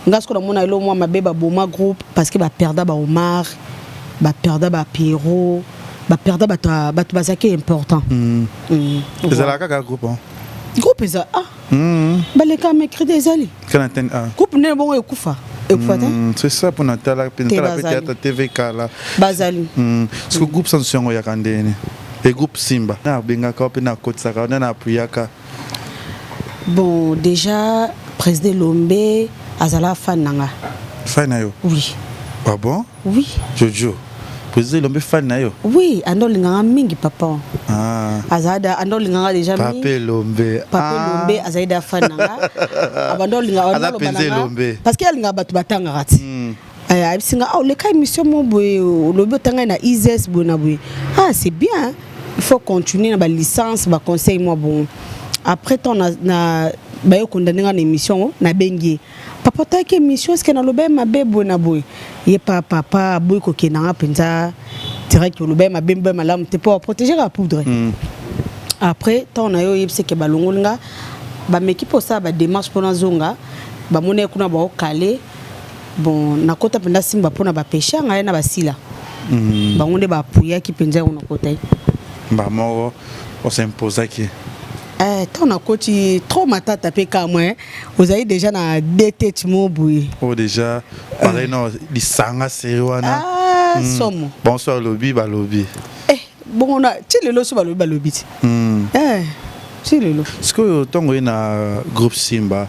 nga siko namona elo mwa mabe, baboma groupe parce que baperda ba Omar, baperda ba Pierrot, baperda bato, bato bazalaki important. Ezalaka kaka groupe, hein? Groupe eza, ah, baleka mercredi ezali. Kana antenne A. Groupe ndenge bongo ekufa, ekufa te. C'est ça, mpona tala mpe Te, natala mpe bazali. théâtre TV kala. Bazali. Parce que groupe Sans yango oyaka ndeni e groupe Simba na abengaka mpe na akotisaka nde na apuyaka? Bon, déjà président Lombe azala fan na nga. Fan na yo? Oui. Ah bon? Oui. Jojo, président Elombe fan na yo? Oui, ando olinganga mingi papa. Ah. Azala da ando olinganga déjà mingi. Pape Elombe. Papa Elombe azali da fan na nga, abanda olinga Aza mpenza Elombe. parce que alingaka bato batangaka ti. Ayebisi nga: "Ah, oleka émission mo boye, olobi otanga na ISES boye na boye. Ah, c'est bien, il faut continuer na balicence." Baconseil mwa bongo. Après temps na baye kondane nga na émission, nabengi ye: "Papa, otaki émission, est-ce naloba ye mabe boye na boye?" Ye pa papa aboyi kokende nga mpenza direct, oloba ye mabe mbe malamu te mpo aprotéger kaka poudre. Après ntango na ye oyebisi ke balongoli nga, bameki mpo osala badémarche mpo nazonga, bamoni ye kuna baokale. Bon, nakota mpenza Simba mpona bapesha ngai na basila. Bango nde baapuyaki mpenza yango, nakota ye. Bamoko osimposaki. Ntango nakoti, trop matata mpe kamwe, ozali déjà na deux tête mo boye. Oyo déjà bazali na lisanga seri wana. Ah, somo. Bonso alobi balobi. Eh, bongo na ti lelo so balobi balobi ti. Eh, ti lelo. Sikoyo ntongo ye na groupe Simba,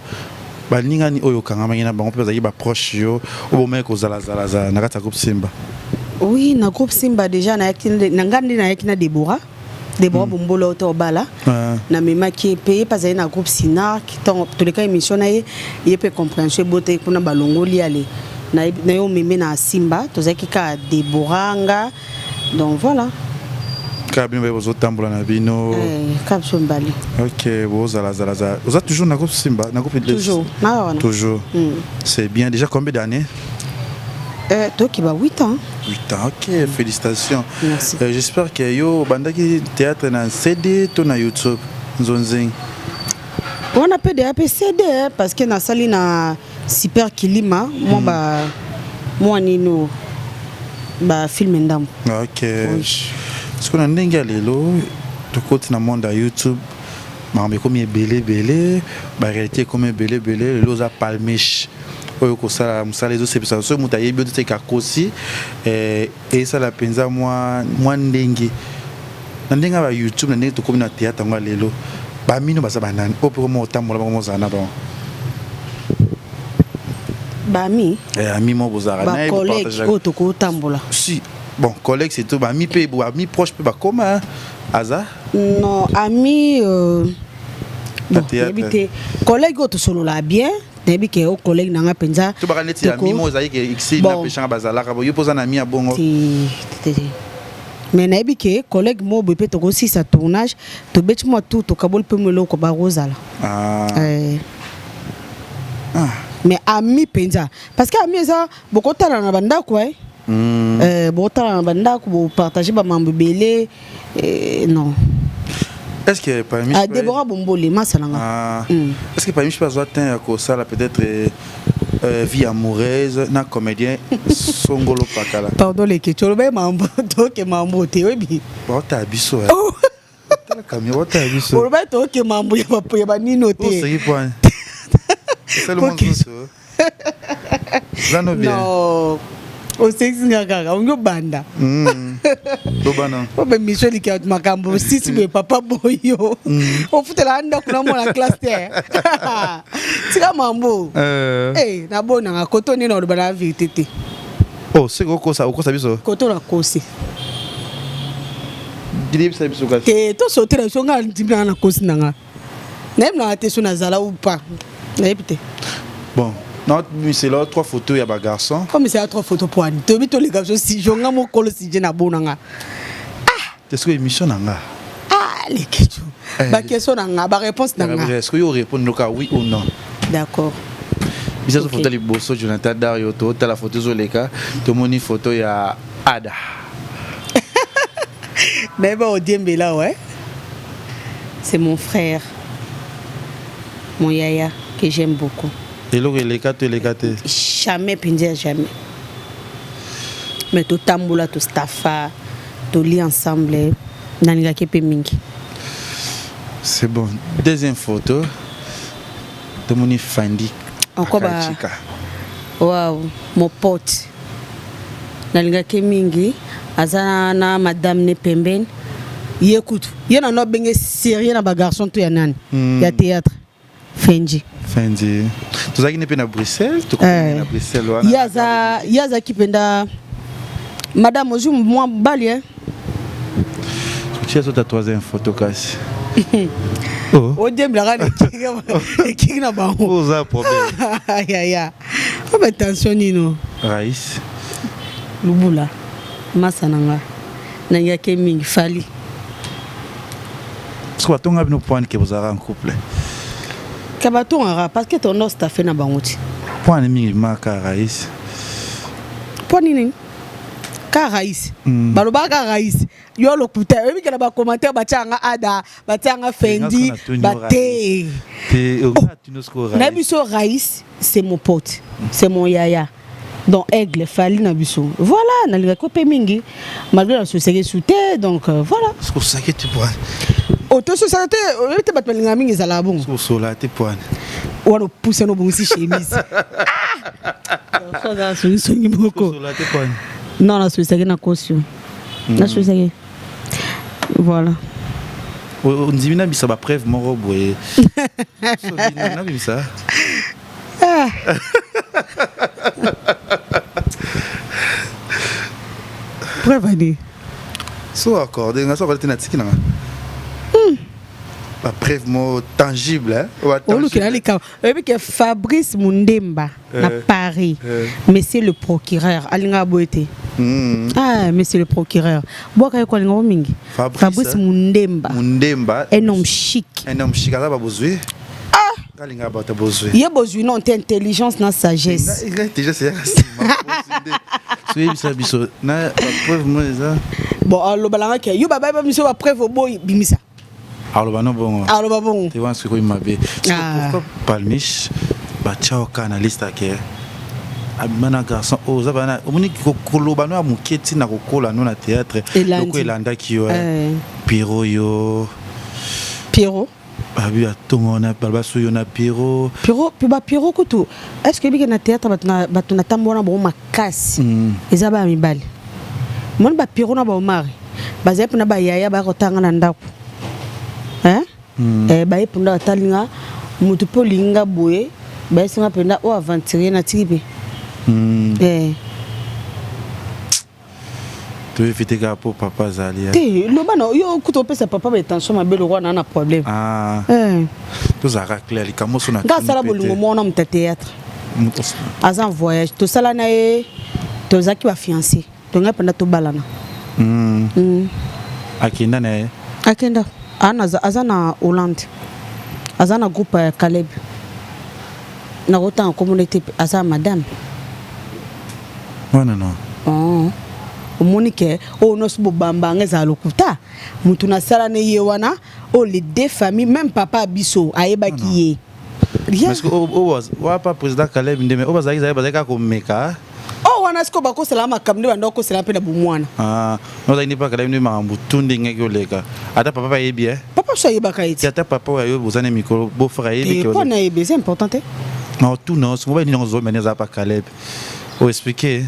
baningani oyo okangamaki na bango mpe bazalaki baproche yo, oyo bomaki kozalazalazala na kati ya groupe Simba? Oui, na groupe Simba déjà nayaki na nga nde nayaki na Débora, Débora Bombolo oyo to obala. Namemaki ye mpe, ye mpe azali na groupe Sinark. Ntango toleka émission na ye, ye mpe compréhension ebote kuna, balongoli ale na ye omeme na Simba, tozalaki kaka Débora, nga, donc voilà. Kaka bino baye bozotambola na bino. Eh, kaka biso mibale. Ok, bozalazalazala. Oza toujours na groupe Simba, na groupe? Toujours na wana. Toujours. C'est bien. Déjà combien d'années? Toki ba 8 ans. 8 ans, ok, félicitations. Merci. J'espère que yo obandaki théâtre na CD to na YouTube nzonzing? Wana mpe deya mpe CD, eh, parce que nasali na Super Kilima mwa ba mwa nino bafilm ndambo. Ok. Sikoyo na ndenge ya lelo tokoti na monde ya YouTube, makambo ekomi ebele ebele, baréalité ekomi ebele ebele. Lelo oza palmiche, Oyo kosala mosala ezosepesa soki moto ayebi yo te akosi eh, esala mpenza mwa mwa ndenge na ndenge ya ba YouTube, na ndenge tokomi na théâtre yango ya lelo. Bamino baza banani oyo mpe koma otambola bango mozala na bango? Bami? Eh, ami moko bozalaka na ye. Bacollègue oyo tokotambola? Si, bon, collègue c'est tout. Bami mpe, bami proche mpe bakoma aza? Non, ami Na bon, théâtre. nayebi te. Collègue oyo tosolola bien, nayebi ke o collègue na nga mpenza. To baka neti ami moko ezali ke xi na peshanga bazalaka bo yo mpo oza na ami ya bongo? Te, te, te. Mais nayebi ke collègue moko boye mpe tokosisa tournage, tobeti mwa tour, tokaboli mpe mo eloko bakozala. Ah. Eh. Ah. Mais ami mpenza, parce que ami eza bokotala na bandako eh. Bokotala na bandako, bopartage bamambo ebele eh, non. Est-ce que parmi Ah, Deborah Bombole, masa na nga. Ah. Mm. Est-ce que parmi je peux avoir temps ya kosala peut-être vie amoureuse na comédien Songolo Pakala? Pardon leke, toloba mambo, toke mambo te, oyebi. Baotala biso eh. Oh. Tala caméra, baotala biso. Oloba toke mambo ya ya banino te. Oseki point esali mwa Ok. nzoto zano bien. Non, osekisi nga kaka, ongi obanda. Tobana. Po bamission eliki makambo sisi boye, papa boyo ofutelaka ndako na mwana classe te, tika mambo. Eh, nabonanga koto nini, oloba na vérité te. Oh, soki okosa, okosa biso. Koto nakosi. Yebisa biso kasi. Te, tosotela biso, nga ndimi nanga nakosi nanga, nayebi nanga te so nazala ou pas, nayebi te. Bon, naomisela trois photos ya bagarçon. Comme c'est trois photos poani, toyebi toleka biso sujet, nga mokolo sujet nabonanga. Te, soki émission na nga. Ah, leketu. Eh. Baquestion na nga, baréponse na nga. Est-ce que yo répondre noka oui ou non? D'accord. Biso Ok. photo liboso, Jonathan Dario, totala photo ezoleka, tomoni photo ya Ada. Nayeba odiembela, ouais, c'est mon frère, mon yaya que j'aime beaucoup. Eloko eleka to eleka te? Jamais mpenza, jamais. Mais totambola, tostafa, tolia ensemble, nalingaki mpe mingi. C'est bon. Deuxième photo, tomoni Fandi. Encore Akachika. Wow, mon pote, nalingaki mingi, aza na madame ne pembeni. Ye kutu ye nano abenge sérieux na bagarçon to ya nani ya théâtre, Fenji. Fendi, tozalaki ne mpe na Bruxelles, tokokende na Bruxelles wana. Ye aza, ye azalaki mpenza madame ozwi mwa mobali eh? Tia so ta troisième photo kasi. Oh. Odiembelaka na ekingi na bango. Oza problème. Yaya, oba tension nino. Raïs. Lubula, masa na nga, nalingaki mingi Fali. Parce que batonga bino point ke bozalaka en couple. Ka batongaka parce que tondo stafe na bango ti. Point mingi maka Raïs. Mpo nini ka Raïs? Balobaka ka Raïs, yo lokuta, oyebi ke na bacommentaire batianga Ada, batianga Fendi. Nga soko Bate. Te, onga tino siko Raïs. Nayebi biso, Raïs c'est mon pote, c'est mon yaya, donc aigle Fali na biso, voilà, nalingaki mpe mingi malgré nasosaki su te, donc voilà. Siko osaki te point. Otososaka te, oyebi te, bato balingaka mingi, ezalaka bongo. Siko osola te point. Wana opusana, obongisi chemise, azala songisongi moko. Osola te point. Non, nasolisaki na kosi yo, nasolisaki, voilà. Ondimi nabisa bapreuve moko boye? So, bino, nabimisa. Ah. Preuve ani? So accordé nga, so accordé te, natiki nanga bapreuve moko tangible, hein? Oyo ba Olukela tangible. likambo, oyebi ke Fabrice Mundemba na Paris, monsieur le procureur, alingaka boye te. Ah, monsieur le procureur, bwaka ye ko alingako mingi. Fabrice, Fabrice hein? Mundemba. Mundemba. Un homme chic. Un homme chic, aza babozwi, alingaka bato bozwi. Ye bozwi non te, intelligence na sagesse. Intelligence eyaka nsima. Soyebisa biso na bapreuve mo eza. Bon, alobalanga ke yo babai biso bapreuve, oboyi, bimisa. Aloba no bongo? Aloba bongo. Te wana sikoyo mabe. Ah. Pourquoi Palmiche batia oka na liste ake abima na garçon oyo oza bana? Omoni koloba no ya moke ntina kokola no na théâtre. Elandi. Loko elandaki yo. Eh. Piro yo. Pierrot. Babi atonga wana baloba so yo na Pierrot. Pierrot pe ba Pierrot kutu est ce que oyebi ke na theatre bato na bato na tambo wana bango makasi mm. eza bana mibali moni ba Pierrot na ba Omar bazali mpona ba yaya baya kotanga na ndako hein mm. eh, baye mpenza batali nga moto mpe olingi nga boye bayesi nga mpenza oyo aventurier natiki mpe mm. eh. Toevite kaka po papa azali. Eh. Te loba na yo kutu opesa papa ba tension mabe lokola na na problème. Ah. Eh. Tozalaka clair likambo so na. Nga asala bolingo moko na moto ya théâtre. Aza en voyage tosala na ye tozalaki ba fiancé tongai mpenza tobalana. Mm. Mm. Akenda na ye. Akenda. Aza na Hollande. Aza na groupe ya Caleb. Nakotanga komona te aza madame. Wana non. Oh. Omoni ke oyo nyonso bobamba nga ezala lokuta moto nasala ne ye wana oyo les deux familles même papa biso ayebaki ye. Parce que oyo pa président Caleb ndeme oyo bazalaki bazalaki kaka komeka. Oh wana sikoyo bakosela makambo nde banda okosela mpe na bomwana. Ah, ozalaki nde pa Caleb nde makambo tu ndenge oleka. Ata papa bayebi eh. Papa so ayebaka ye ti. Ata papa oyo ayo boza na mikolo beau frère ayebi ke. Mpo na yebi eza important te. Na otuna oso mobali nini yango zomba aza pa Caleb. O expliquer.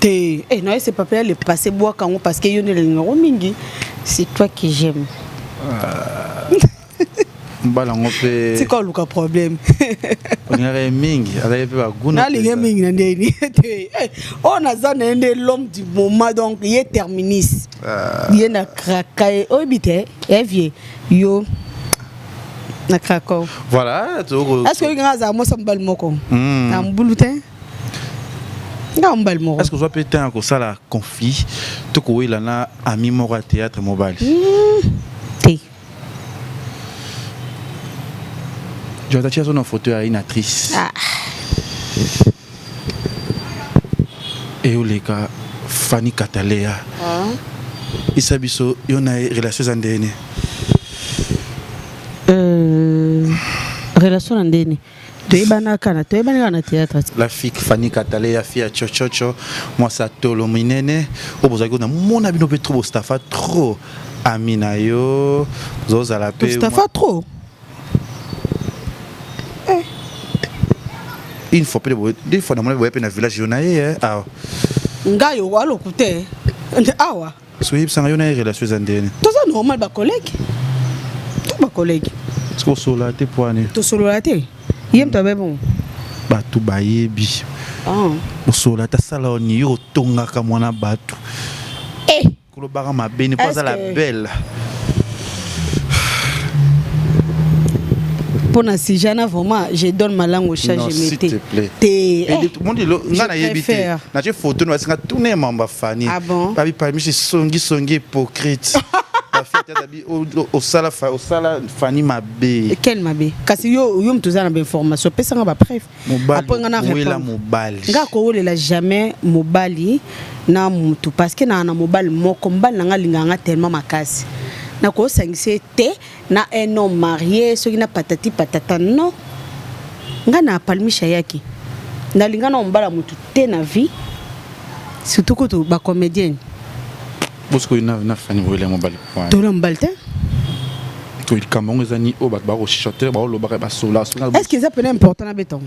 Te, eh na c'est papa le passé bwaka yango parce que yo nde nalingaka mingi. C'est toi que j'aime. Ah. Mobali yango mpe tika oluka problème. Olingaka ye mingi, azalaki mpe baguna. Nalingi mingi na ndeni te. Oyo naza na ye nde l'homme du moment donc ye terminus. Ye na kraka ye oyebi te evie yo na Krakow. Voilà, est-ce que nga azala mwasi mobali moko na mbulu te nga mobali moko. Est-ce que ozwa mpe temps ya kosala conflit to kowela na ami moko ya théâtre mobali? Te. Jota tia na photo ya une actrice. Ah. Eyoleka Fanny Katalea. Ah. Isa biso yo na relation eza ndeni? Relation na ndeni? Toyebana kana, toyebani kaka na théâtre. La fille Fanny Katalea, fille ya Chochocho, mwasi ya tolo minene, oyo bozalaki na mona bino pe trop bostafa trop ami na yo, ozozala pe Bostafa trop. Eh. Une fois pe deux fois na mona boye pe na village yo na ye awa. Ngai aloku te awa. So yebisanga yo na ye relation eza ndeni? Toza normal ba collègue. To ba collègue. Soki osolola te po ani? Tosolola te. Ye moto abe bon. Bato bayebi. Ah. Osolola te asala oni yo otongaka mwana bato. Eh. Kolobaka mabe ni po azala belle. Pour na sijana vraiment je donne ma langue au chat je s'il te plaît. Te. Mondi lo nga na yebi te. Na tie photo no basinga tourner mamba Fanny. Ah bon? Babi parmi c'est songi songi hypocrite. Ba fille tabi osala fa osala Fanny mabe. Quel mabe? Kasi yo yo mutu za na ba information pesa nga ba preuve. Mobali nga na répondre. Mobali. Nga ko welela jamais mobali na mutu parce que na na mobali moko mobali na nga linga nga tellement makasi. Na ko sangise te na un homme marié soki na patati patata non. Nga na palmisha yaki. Na linga na mobala mutu te na vie. Surtout kutu ba comédienne. Bosiko na na Fanny wele mobali point. Tolo mobali te. To likambo yango eza ni oyo bato bakoshote baolobaka basola. Est-ce que eza pena important na beton?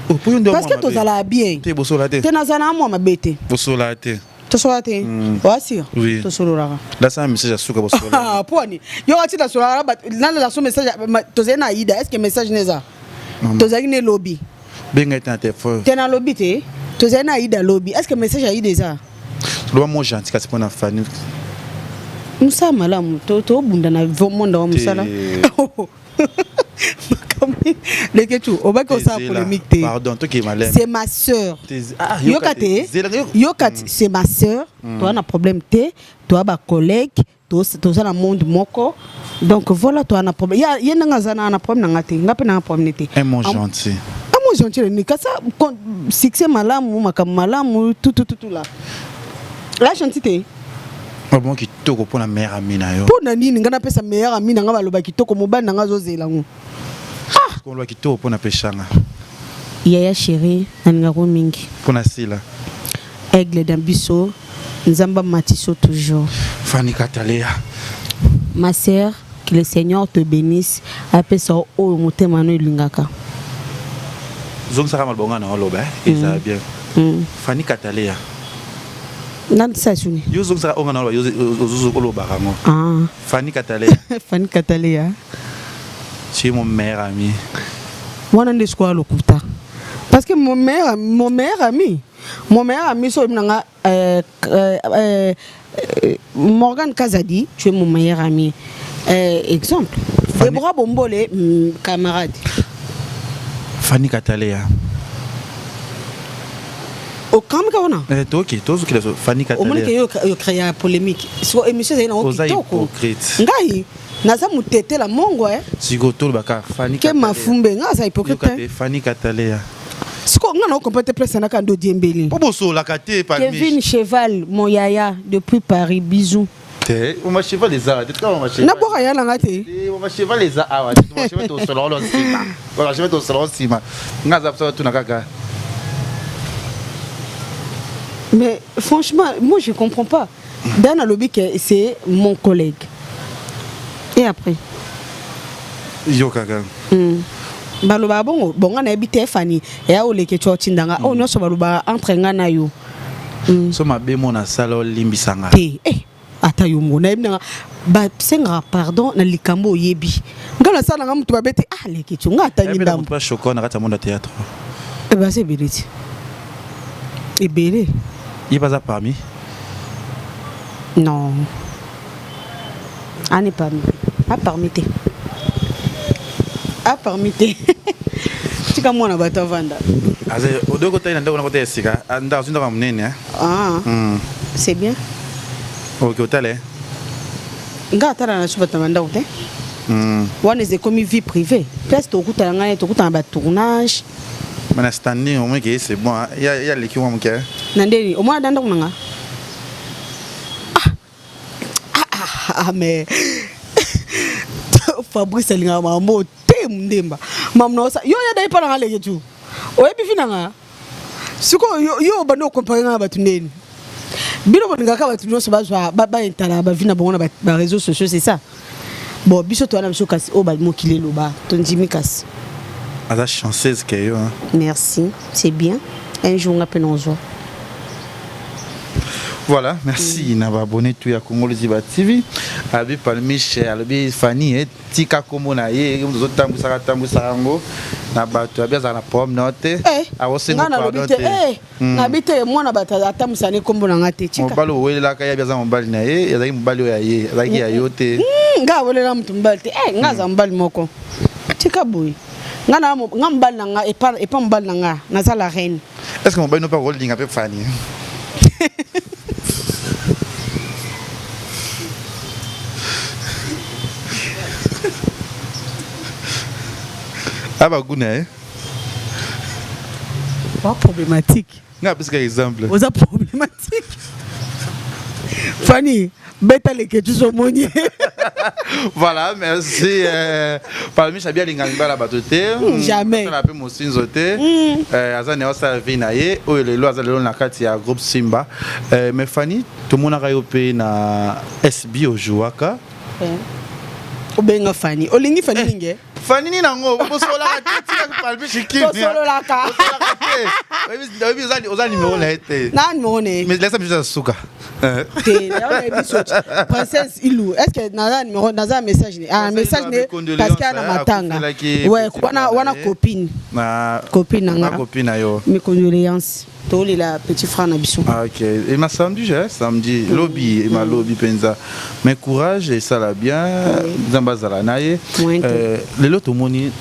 Parce que tozala bien. Te bosola te. Te nazala na mwa mabe te. Bosola te. Tosola te. Oa sûr? Oui. Tosololaka. Là c'est un message ya suka bosola. Pwani. Yo ati nasolaka nalela so message tozali na Aida, est-ce que message neza? Tozalaki ne lobi. Benga ete na telefone. Te nalobi te. Tozali na Aida lobi. Est-ce que message ya Aida eza? Loba mo gentil kasi pona Fanny. Mosala malamu tobunda na monde wa mosala. Leketu, obaki osala polémique te. Pardon, toki malem. C'est ma sœur. Ah, yoka te. Yoka te, c'est ma sœur. Toi na problème te, toi ba collègue, toza na monde moko. Donc voilà, toi na problème. Ya ye nanga za na problème na ngate. Nga pe na problème te. Un mot gentil. Un mot gentil ni kasa succès malamu, makambo malamu, tout tout tout là. La gentil te. Bon kitoko pona meilleur ami na yo. Pona nini nga napesa meilleur ami na nga baloba kitoko mobali na nga azozela ngo. Ah! Koloba kitoko pona peshanga. Yaya chérie, nalingako mingi. Pona sila. Aigle dans biso, Nzamba matiso toujours. Fanny Katalea. Ma sœur. Que le Seigneur te bénisse, apesa yo oyo motema no elingaka. Zongisaka maloba nga na oloba eh, ezala bien. Fanny Kataleya. Nani sa suni? Yo zongisaka oyo nga na oloba, yo olobaka yango. Ah. Fanny Kataleya. Fanny Kataleya. Tu es mon meilleur ami. Wana nde sikoyo lokuta. Parce que mon meilleur ami, mon meilleur ami so nanga Morgan Kazadi, tu es mon meilleur ami. Exemple. Deborah Bombole, camarade. Fanny Kataleya. Okambi wana? Eh, toki, tozokila so Fanny Kataleya. Omoni ke yo yo créer polémique. Siko émission ezali nango Oza kitoko. hypocrite. Ngai naza mutetela mongo eh. Siko tolobaka Fanny Ke Kataleya. mafumbe nga aza hypocrite. Yoka te Fanny Kataleya. Siko nga na comprendre place naka ndo diembeli. Po bosolaka te parmi. Kevin Cheval, mon yaya depuis Paris, bisous. Te, mama Cheval eza, te tika mama Cheval. Naboka ya nanga te. Te, mama Cheval eza awa, te mama Cheval tosolola nsima. Mama Cheval tosolola nsima. Nga aza biso tuna kaka. Mais franchement, moi je comprends pas. Dan alobi que c'est mon collègue. Et après? Yo kaka. Balobaka bongo, bon nga nayebi te Fanny, eya oleke tso otindanga. Oyo nyonso balobaka entre nga na yo. So mabe mona sala olimbisa nga. Te, eh, ata yo moko nayebi nanga basengaka pardon na likambo oyebi. Nga nasala nga moto mabe te, ah leke tso nga atangi Ndambo. ndambo. Pas choquant na kati ya monde ya théâtre. Eh, baza ebele ti. Ebele. Ye baza parmi? Non. Ani parmi. A parmi te. A parmi te. Tika mwana bato avanda. Aza odoko tali na ndako na kota ya sika, ndako azwi ndako ya monene, hein. Ah. C'est bien. Ok, otala, eh? Nga atala na suba tamba ndako te. Wana eza ekomi vie privée. Place tokutana ngai, tokutana ba tournage. Mais na standing au moins que c'est bon, hein. Ya ya leki mwa moke. Na ndeni, au moins ndako nanga. Ah. Ah, ah, ah, mais Fabrice alingaka makambo te ndemba. Mamu na osa, yo ya dai pa nanga leke tu. Oyebi fi nanga. Siko yo yo bando comparer nga bato ndeni. Bino bolingaka bato nyonso bazwa ba intala ba vie na bango na ba réseaux sociaux, c'est ça. Bon, biso toana biso kasi oyo ba mokili eloba, tondimi kasi. Aza chanceuse ke yo, hein. Merci, c'est bien. Un jour nga pe nozwa. Voilà, merci na ba abonné tout ya Congo Liziba TV. Abi Palmiche, alobi Fanny eh, tika kombo na ye, mutu ozotambwisaka tambwisaka yango na bato, abi azala na problème na yo te. Eh, Akosenga nga nalobi pardon te, te. eh, nabi te, mwana bato atambwisaka ne kombo na nga te, tika. Mobali owelelaka ye, abi aza mobali na ye, azalaki mobali oyo ya ye, azalaki ya yo te. Nga awelela motu mobali te. Eh, nga aza mobali moko. Tika boye. Nga na mo-, nga mobali na nga, epa, epa mobali na nga, naza la reine. Est-ce que mobali no pa kolinga pe Fanny? Ah, ba guna, eh? Pas problématique. Nga pesa exemple. Oza problématique. Fanny, beta leke tu so moni. Voilà, merci. Parmi Chabia linga mbala bato te. Jamais. Sala pe mosinzo te. Aza ne osala vie na ye, oyo lelo aza lelo na kati ya groupe Simba. Mais Fanny, tomonaka yo pe na SB ojouaka. Obenga Fanny. Olingi Fanny mingi, eh? Fanny ni nango, bosolaka te, tika Palmiche kimia. Tosololaka. Bosolaka te. Oyebi, oyebi, oza numéro na ye te. Na numéro na ye. Mais laisse biso suka. Te, na oyebi so. Princesse Ilou, est-ce que naza numéro, naza message ne? Ah, Princesse message Ilou, ne, avec condoléances, parce qu'il y a na hein, matanga. akufelaki Ouais, petit wana, frère wana na ye. copine. Na Copine na nga. Na copine na yo. Mes condoléances. Tolela petit frère na biso. Ah, ok. Et ma samedi, j'ai samedi, lobby, et ma lobby penza. Mais courage et ça la bien. Nzamba zala na ye. Moyen te. Lelo tomoni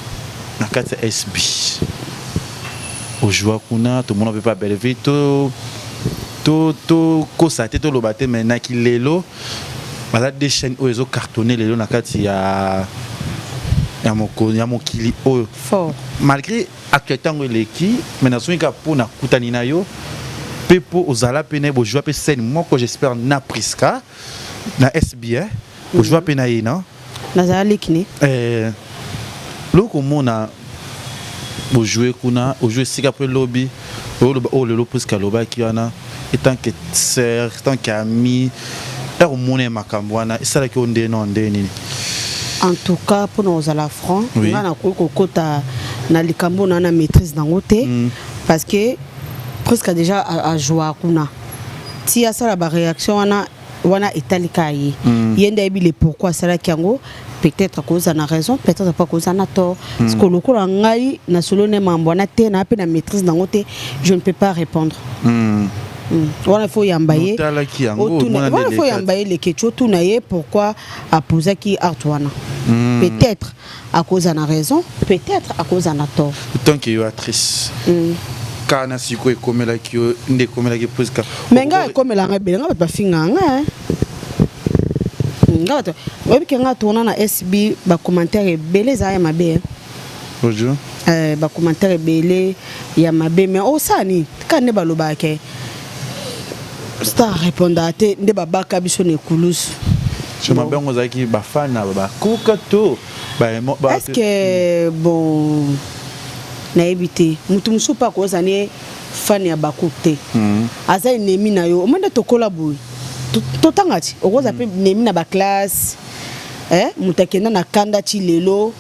na kati ya SB. Ojoua kuna, tomona pe pa Bellevue, to, to, to kosa te, to loba te, mais na ki lelo, baza deux chaînes oyo ezo cartonner lelo na kati ya, ya moko, ya mokili oyo. Fort. Malgré actualité yango eleki, mais nazongi kaka mpo na kutani na yo, pe mpo ozala pe na ye, bojua pe scène moko, j'espère, na Priska, na SB, hein? Bojua pe na ye, non? Nazala leki ne. Loko mona bojue kuna, ojue esika pe lobi, oloba oyo lelo Priska alobaki wana, en tant que sœur, en tant qu'ami, ere omona ye makambo wana, esalaki yo nde non, nde nini? En tout cas, mpona kozala franc, Oui. nga nakoki kokota na likambo na na maîtrise nango te, parce que presque déjà ajoua kuna ti asala baréaction wana. Wana etali ka ye, ye nde ayebi le pourquoi asalaki yango. Peut-être akozala na raison, peut-être mpe akozala na tort, parce que lokola ngai nasolo ne mambo wana te, na mpe na maîtrise nango te, je ne peux pas répondre. Wana faut yamba ye. Otalaki yango, omona nde Wana faut eleka. yamba ye lekeci, otuna ye pourquoi apozaki art wana. Peut-être akoza na raison, peut-être akoza na tort. Tant que yo actrice, kaka na sikoyo ekomelaki yo nde ekomelaki Priska? Mais ngai ekomelanga ebele. Ngai bato bafingaka nga, eh. Ngai bato oyebi ke ngai tourna na SB, bacommentaire ebele ezala ya mabe, eh. Bonjour. Bacommentaire ebele ya mabe, mais osala nini? Kaka nde balobaka ke star répondaka te, nde babaka biso na ekulusu. So mabe yango ozalaki bafana bakuka to Est ce que bon, nayebi te. Motu mosusu mpe akozala ne fan ya bakuku te, aza ennemi na yo. Omoi nde tokola boye, totanga ti okozala mpe ennemi na baclasse, eh? Moto akenda na kanda ti lelo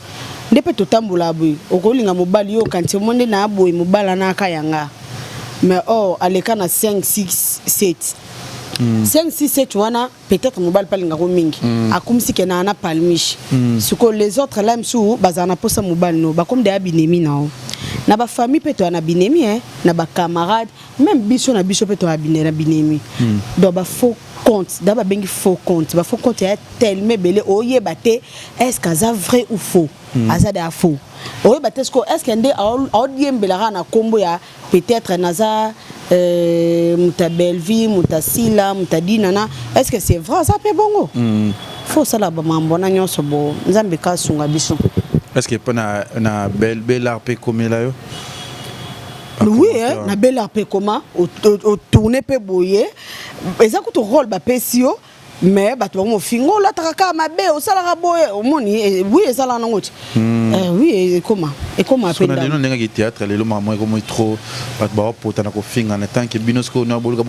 nde mpe totambola boye. Okolinga mobali, yo okanisi omoi nde na boye mobali ana aka yanga, mais or aleka na 5 6 7, 5 6 7 wana. Peut-être mobali mpe alingako mingi, akumisi ke na palmiche. Sikoyo les autres là misusu bazala na mposa mobali no, bakomi deya binemi na yo. Na bafamille mpe toya na binemi, eh, na bacamarade même, biso na biso mpe toya na binemi. Donc bafaux compte da babengi faux compte, bafaux compte ya tellement ebele, oyeba te est ce que aza vrai ou faux. Aza deya faux, oyeba te sikoyo est ce que nde aodiembelaka na nkombo ya peut-être naza moto ya Bellevie, moto ya Sila, moto ya Dinana. Est ce que c'est vrai? Aza mpe bongo. Faut osala bamambo wana nyonso bo Nzambe ka asunga biso. Est ce que mpo na Belart mpe ekomela yo? Oui, eh, na Belart mpe ekoma otourne mpe boye, eza kutu rôle bapesi yo, mais bato bango mofinga, olataka kaka mabe, osalaka boye, omoni. Oui, ezalaka nango ti. Oui, ekoma, ekoma mpe. Na lelo ndengaki théâtre, lelo makambo ekomi trop, bato baopota na kofinga na tant que bino sikoyo na boluka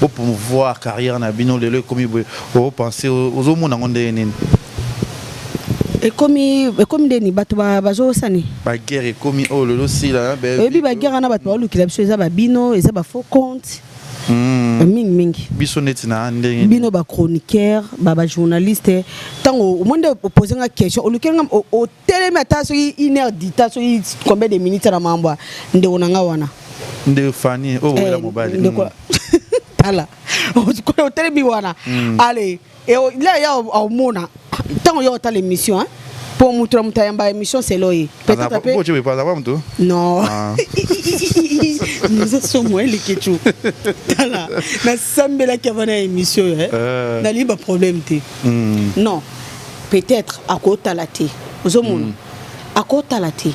bopromouvoir carrière na bino. Lelo ekomi boye, opense ozomona yango ndenge nini? Ekomi, ekomi ndeni bato bazosani. Baguerre ekomi oyo lelo sila. Oyebi baguerre wana bato baolukila biso, eza babino, eza bafaux compte mingi mingi. Biso neti na ndenge? Bino bachroniqueur, bajournaliste. Ntango omoi nde opose nga question, olukeli nga, otelemi ata soki une heure dita, soki combien de minutes na mambo ya ndeko na nga wana. Nde Fani oyo wela mobali. Ndeko, tala, otelemi wana, allez, la ya omona ntango yo otala émission, hein, mpo moto na moto ayamba émission selo ye. Peut-être mpe moto. Non, naza somo elekecu. Tala, nasambelaki avant na émission oyo, nalingi baproblème te. Non, peut-être akotala te, ozomona, akotala te.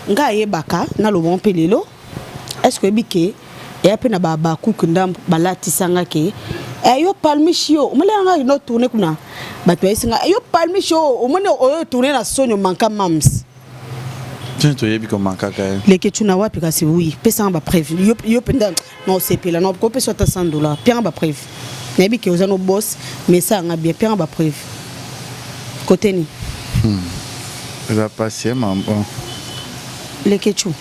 Ngai ayebaka naloba mpe lelo, est ce que oyebi ke eya mpe na bakuku ndambo balatisanga ke yo palmiche, yo omoni nga no tourne kuna, bato bayesinga yo palmiche yo, omoni oyo tourne na soni, omanka mams. Tini toyebi komankaka ye. Leke tuna wapi kasi? Oui, pesanga bapreuve. Yo mpenza na osepela na kopesa ata 100 dollar. Pianga bapreuve. Nayebi ke oza no boss, mais esalanga bien. Pianga bapreuve kote nini? Eza pasi ma bon. Lekechu,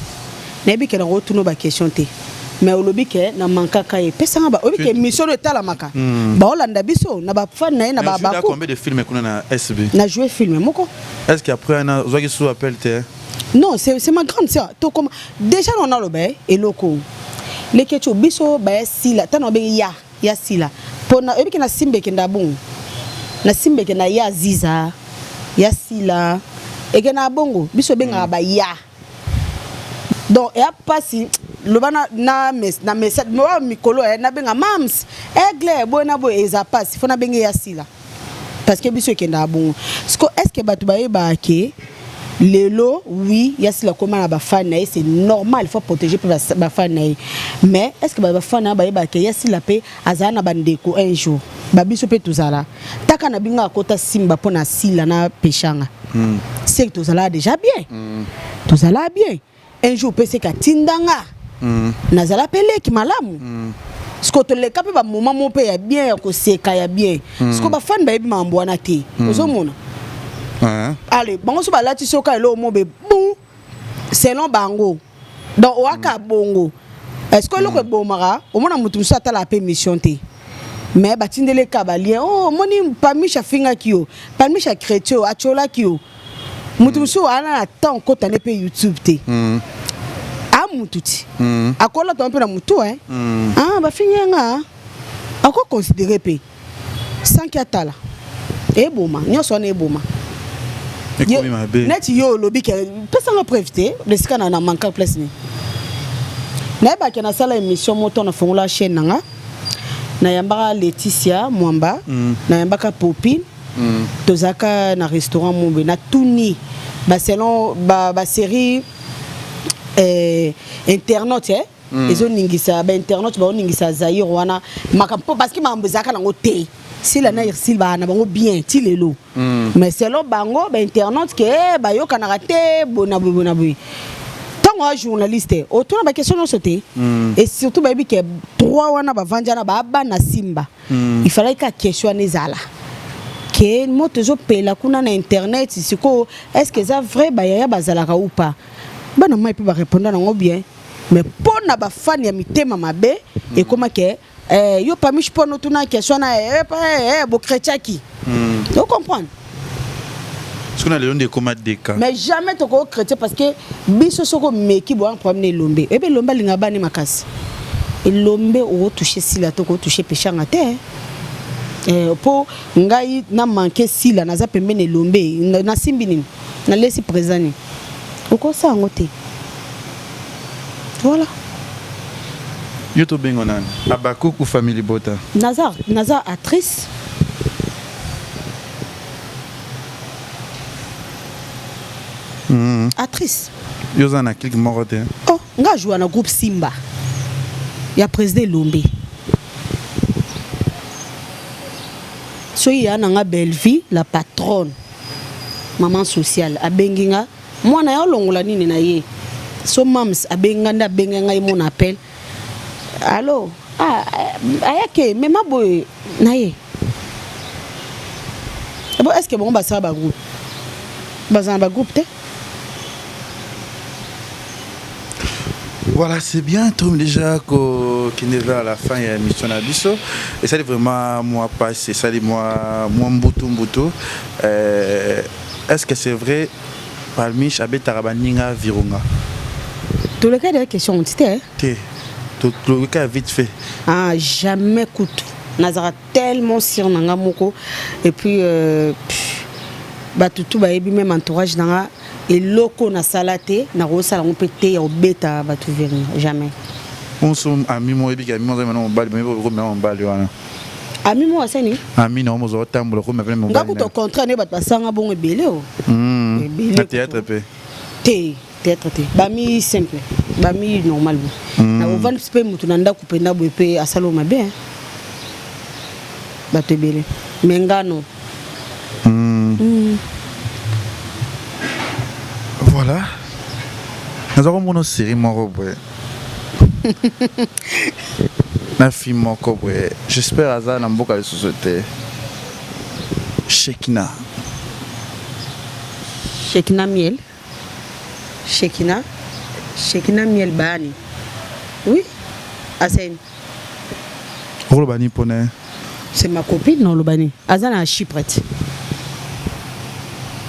nayebi ke nakotuna baquestion te, mais olobi ke na mankaka ye, pesanga ba oyebi ke émission oyo etalamaka, baolanda biso na bafan na ye na babaku. Combien de films kuna na SB? Na joué film moko. Est ce que après wana ozwaki sous appel te? Non, c'est ma grande sœur. Tokoma déjà na naloba eloko lekechu biso baya sila tana obengi ya ya sila mpona oyebi ke na simba ekenda bongo, na simba ekenda ya Aziza, ya sila ekenda bongo, biso ebengaka baya. Donc eya mpasi loba na message oyo mikolo nabenga mams aigle boye na boye, eza mpasi. Fo nabenge ya sila parce que biso ekendaka bongo. Siko est ce que bato bayebaka ke lelo, oui, ya sila koma na bafani na ye, c'est normal, il faut protéger mpe bafani na ye, mais est ce que bafani na ye bayebaka ke ya sila mpe azala na bandeko? Un jour babiso mpe tozala taka na binga akota simba mpo na sila na peshanga, c'est que tozala déjà bien, tozala bien. Un jour mpe seke atindanga, nazala mpe leki malamu. Siko toleka mpe bamoma mo mpe ya bien, ya koseka ya bien. Siko bafani bayebi makambo wana te. Ozomona Ale bango so balati soka eloko mo be bon selon bango, donc oyaka bongo. Est ce que eloko ebomaka? Omona motu mosusu atalaka mpe mission te, mais batindeli eka balien. Oh, omoni Pamiche afingaki yo, Pamiche achrétien yo, atiolaki yo. Motu mosusu ana na temps okota ne mpe YouTube te. A mutu ti akolata mpe na mutu e. Ah, bafingi nga, akoconsidérer mpe sanki atala eboma nyonso wana eboma. Ekomi mabe. Neti yo olobi ke pesanga preuve te, esika na manka place nini nayebaki. Nasala émission moto, nafongola chaîne na nga, nayambaka Laetitia Mwamba, nayambaka Popine. Tozalaka na restaurant mobe, natuni baselon basérie internaute, eh? Ezoningisa bainternaute, baoningisa Zaire wana makambo, parce que makambo ezalaka nango te. Sila na Ursile baa na bango bien ti lelo, mais selon bango bainternaute ke bayokanaka te bona boye bona boye. Ntango aza journaliste, otuna baquestion nyonso te. Et surtout bayebi ke trois wana bavandi wana baa bana Simba. Il fallait ka question wana ezala ke moto ezopela kuna na internet sikoyo, est ce que eza vrai bayaya bazalaka ou pas? Bana mai mpe barépondre nango bien, mais mpo na bafani ya mitema mabe ekóma ke yo Pamiche mpo notuna question na bochretiaki. Ocomprendre? Soki na lelo nde ekóma deka. Mais jamais tokoki chrétien, parce que biso soki omeki boya problème na Elombe. Oyebi Elombe alingaka bani makasi. Elombe okotouche Sila te, okotouche Peshanga te. Mpo ngai na manke Sila, naza pembeni Elombe, nasimbi nini, nalesi président nini, okosala yango te. Voilà. Yo tobengo nani, Abakuku, famille bota? Naza actrice. Actrice. Yo oza na clique moko te? Oh, nga joua na groupe Simba ya président Elombe. Soki ya na nga Bellevie, la patronne, maman sociale, abengi nga mwana ya olongola nini na ye. So mams abengi nga nde abengi ngai mon appel, allo, ah, ayake mema boye na ye. Bon, est ce que bango basala bagroupe? Bazala na bagroupe te. Voilà, c'est bien. Tout déjà qu'on est vers la fin de l'émission na biso. Et ça vraiment moi passe, ça moi moi mbutu mbutu. Est-ce que c'est vrai Palmiche abetaka baninga virunga? Toleka de question oti te. Te. Toleka vite fait. Ah, jamais kutu. Nazara tellement sûr na nga moko, et puis bato tu bayebi, même entourage na nga, eloko nasala te, nakosala yango mpe te ya kobeta bato virunga, jamais. Onso ami mo oyebi ke ami mo aza mena mobali, okomela mobali wana. Ami mo asani? Ami na omo otambola okomela mobali. Nga kuta contraire nde bato basanga bongo ebele o. Ebele. Na théâtre mpe? Te, théâtre te, bami simple, bami normal bo. Na ovandi mpe motu na ndako mpenza boye mpe asala oyo mabe, bato ebele, mais nga non. Voilà, naza komona série moko boye na fille moko boye, j'espère aza na mboka lisusu te, Shekina. Shekina Miel, Shekina, Shekina Miel Baani, oui, aseni. Okoloba nini mpona ye? C'est ma copine. Na oloba nini? Aza na Chypre ti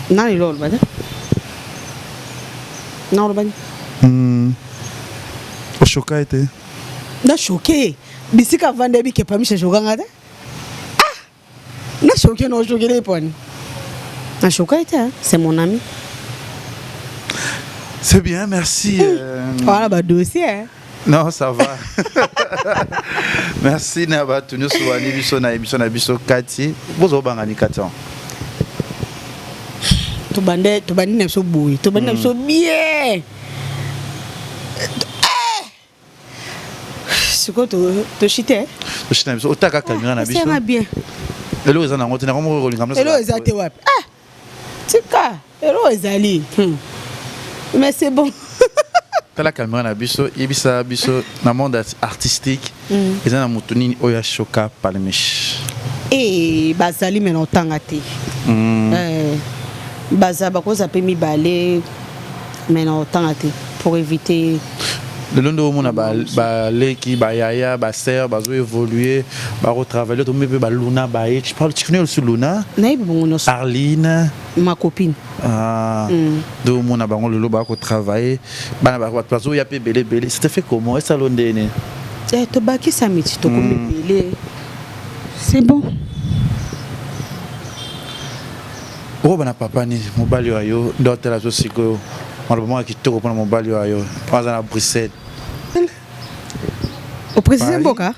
nani lo oloba te, na oloba nini? Oshoka ye te? Na choqué bisika avanda, yebi ke Pamisha shokanga te. Ah, na choqué, na ochoquele epwani, na choqué ye te, c'est mon ami. C'est bien, merci. Voilà badossier, hein. Non, ça va. Merci na bato nyonso bani biso na émission na biso kati. Bozobangani kati. Tobande, tobandi na biso boye, tobandi na biso bien. Sikoyo toshite. Toshite na biso, otaka caméra na biso. Esanga bien. Eloko eza nango te, nakomo kolinga. Eloko eza te wapi? Ah! Tika, eloko ezali. Mais c'est bon. Tala caméra na biso, yebisa biso na monde artistique eza na motu nini oyo ashoka Palmiche? E bazali, me na otanga te. Baza bakoza mpe mibale, mais na otanga te pour éviter. Lelo nde omona baleki, bayaya, basœur bazo évoluer, bakotravailler. Tomi mpe baluna baye. Tu parles, tu connais aussi Luna? Nayebi bango nyonso. Arline? Ma copine. Ah, nde omona bango lelo bakotravailler, bana bato bazoya mpe ebele ebele. Ça te fait comment? Esalo ndeni? Eh, tobakisa miti, tokomi ebele, c'est bon. Oyo bana papa nini, mobali oyo yo nde otala zo sikoyo, maloba moko ya kitoko mpona mobali oyo yo oyo aza na Bruxelles. Oprécise. Paris. Mboka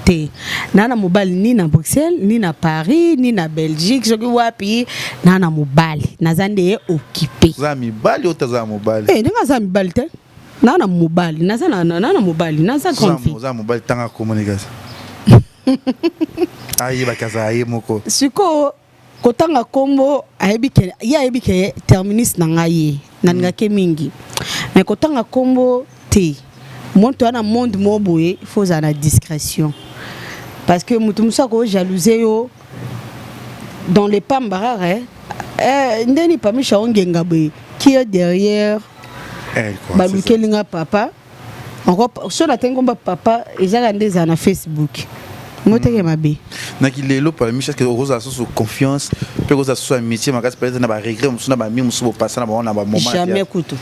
te. Naa na mobali ni na Bruxelles, ni na Paris, ni na Belgique, soki wapi. Naa na mobali, naza nde ye occupé. Oza na mibali oyo taza na mobali? Eh, ndenge aza mibali te, naa na mobali, naza na na mobali, naza grande fille. Oza na mobali, ntanga communication ayebaki azala ye moko. Sikoyo kotanga nkombo, ayebi ke ye, ayebi ke terminus na ngai ye nalingaki mingi, mais kotanga nkombo te. Moto wana, monde moko boye, faut ozala na discrétion, parce que moto mosusu akojalouser yo dans les pamba rare. Eh, ndeni pamisha ongenga boye, qui est derrière? Elle, quoi, balukeli nga papa encore so natengi komba papa, ezaka nde ezala na Facebook, moteke mabe. Naki lelo parmi chaque okozala susu confiance mpe kozala susu amitié makasi, peut-être na baregret mosusu na bami mosusu bopasa na bango na bamoment? Jamais kutu.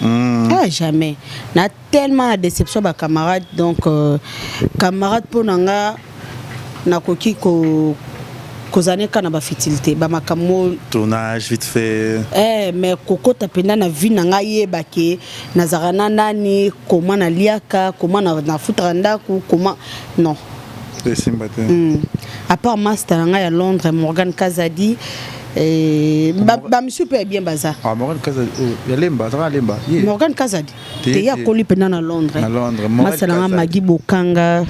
Ah, jamais. Na tellement na déception bacamarade. Donc camarade mpo na nga, nakoki ko kozala ne kaka na bafutilité, bamakambo. Tournage vite fait. Eh, mais kokota mpenza na vie na ngai, yeba ke nazalaka na nani, koma naliaka, koma nafutaka ndako, koma non. Esimba te. À part master na ngai ya Londres, Morgan Kazadi, eh, bamisu mpe ya bien baza. Ah, Morgan Kazadi, oh, ya Lemba, azalaka na Lemba ye. Morgan Kazadi Te, te, ye te. akoli mpenza na Londres. Na Londres, Morgan Master na nga. Kazadi. Magi Bokanga.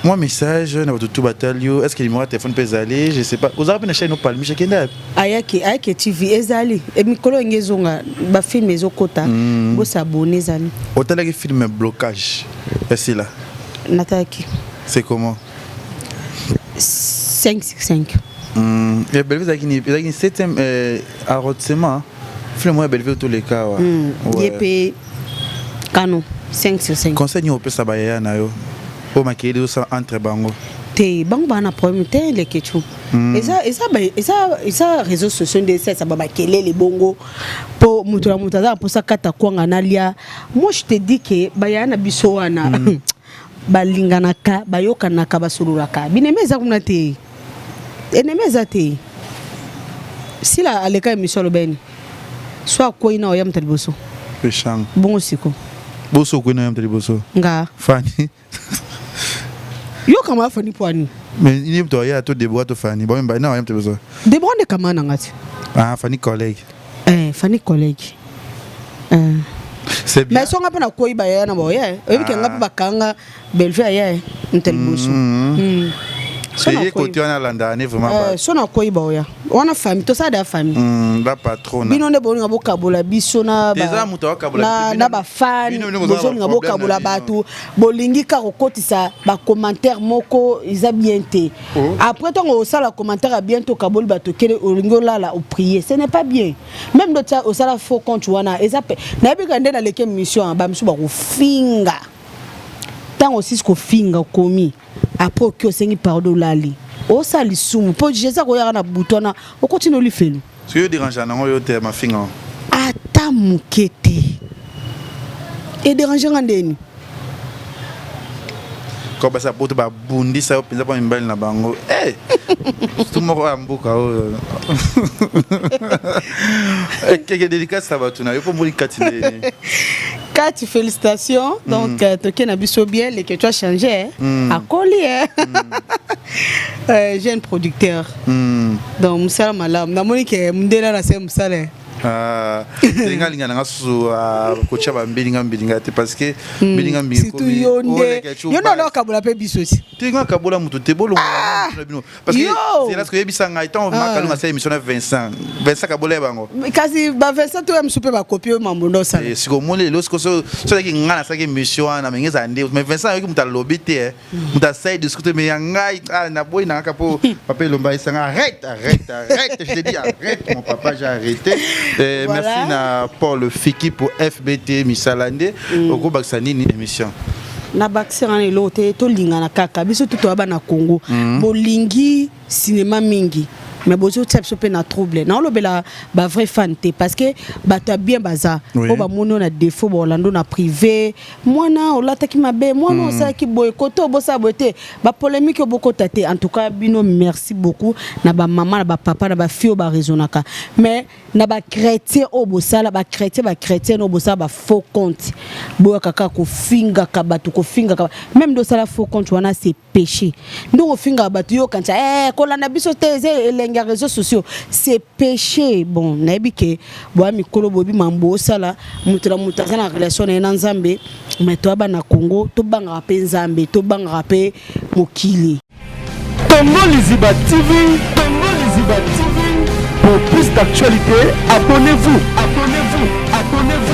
Moi, message na bato tu batali yo, est ce que numéro ya téléphone mpe ezali? Je sais pas, ozalaka mpe na chaîne opalmisha, kende yapi? Ayaki, Ayaki TV ezali. Mikolo enge ezonga, bafilm ezokota, bosabone, ezali. Otalaki film Blocage esila? Natalaki. C'est comment? 5 sur 5. Ya Bellevue ezalaki ni 7e arrondissement, film oyo ya Bellevue toleka awa. Ye mpe kano, 5 sur 5. Conseil nini opesa bayaya na yo oyo makeyeli ezosala entre bango? Te, bango baa na problème te, leketu. Eza réseaux sociaux nde esalisa ba bakelele bongo, mpo moto na moto aza na mposa kata kwanga nalia. Moi, je te dis ke bayaya na biso wana balinganaka, bayokanaka, basololaka. Binemi eza kuna te, enemi eza te. Sila aleka émission, alobeni so akwei na oya moto ya liboso. Eshang. Bongo siko. Boso okwei na yo moto liboso. Nga. Fani. Yokama Fani poani. Mais ini moto aya to Debora to Fani bomba na oya moto liboso. Debora nde kama na nga ti. Ah, Fani collègue. Eh, Fani collègue, eh. C'est bien. Mais songa mpe nakoyi bayaya na baoya, oyebi ke nga mpe bakanga Bellevue aya moto ya liboso. So ye nakoyi- kote wana alandaka ne vraiment. Eh, so nakoyi baoya wana, famille, tosala da famille. Ba patron. Bino nde bolinga bokabola biso na Te, eza moto akokabola biso. na bafan. Bino bozala Bozolinga ba problème bokabola na bino. bato, bolingi kaka kokotisa bacommentaire moko eza bien te. Oh. Après, ntango osala commentaire ya bien te, okaboli bato, okele olingi olala oprier, ce n'est pas bien. Même ndotia osala faux compte wana, eza pe nayebi ka nde naleki émission, bamisu bakofinga. Ntango osisi kofinga, okomi après oki osengi pardon, olali, osala lisumu, mpo Jésus akoyaka na butu wana, okoti na olifelu. Soki yo dérange nango yo te, mafinga? Ata moke te. Edérange nga ndeni? Ko basa poto babundisa yo mpenza mpo mibali na bango. Eh! Surtout moko ya mboka oyo keke dédicace na bato na yo mpo moli kati ndeni. Kati, félicitations. Donc toke na biso bien. Leke, tu as changé, hein? Akoli, hein? Jeune producteur. Donc mosala malamu, namoni ke mundele na se mosala, eh. Ah, ndenge alinga nanga susu, ah, kotia bambilinga mbilinga te, parce que mbilinga mbilinga Surtout yo nde, yo nde okabola mpe biso ti. Te, nga kabola motu te, bolongola. Ah, bino parce que yo! c'est là ce que yebisa ngai ntango makalunga asala émission na Vincent, Vincent kabola ye bango. Kasi ba Vincent to ya mosusu mpe bakopi oyo mambo nde osala. Eh, sikoyo omoni lelo sikoyo soki ngai nasalaki émission wana mingi ezala nde, mais Vincent ayoki moto alobi te, eh. Moto asali discours te, mais ya ngai, ah, naboyi na kaka mpo papa Elomba esanga: "Arrête, arrête, arrête, je te dis arrête." Mon papa, j'ai arrêté. Eh, Voilà. merci na Paul Fiki pour FBT misala nde okobakisa nini émission. Na bakisi wana eloko te. Tolingana kaka biso tu toya bana Congo. Bolingi cinéma mingi, mais bozotia biso mpe na trouble. Naolobela bavrai fan te, parce que bato ya bien baza oyo bamoni oyo na défaut, baolando na privé: mwana olataki mabe, mwana osalaki boye, kote obosala boye te, bapolémique oyo bokota te. En tout cas bino, merci beaucoup na bamama, na bapapa, na bafille oyo baraisonnaka, mais na bachrétien oyo bosala, bachrétien, bachrétienne oyo bosala bafaux compte, boyaka kaka kofingaka bato, kofingaka. Même nde osala faux compte wana, c'est péché. Nde kofingaka bato, yokanisa eh, kolanda biso te, eza elenge ya réseaux sociaux, c'est péché. Bon, nayebi ke boya mikolo, boyebi mambo osala. Moto na moto aza na relation na ye na Nzambe, mais toya bana Congo, tobangaka mpe Nzambe, tobangaka mpe mokili. Congo Liziba TV, Congo Liziba TV. Pour plus d'actualités, abonnez-vous, abonnez-vous, abonnez-vous.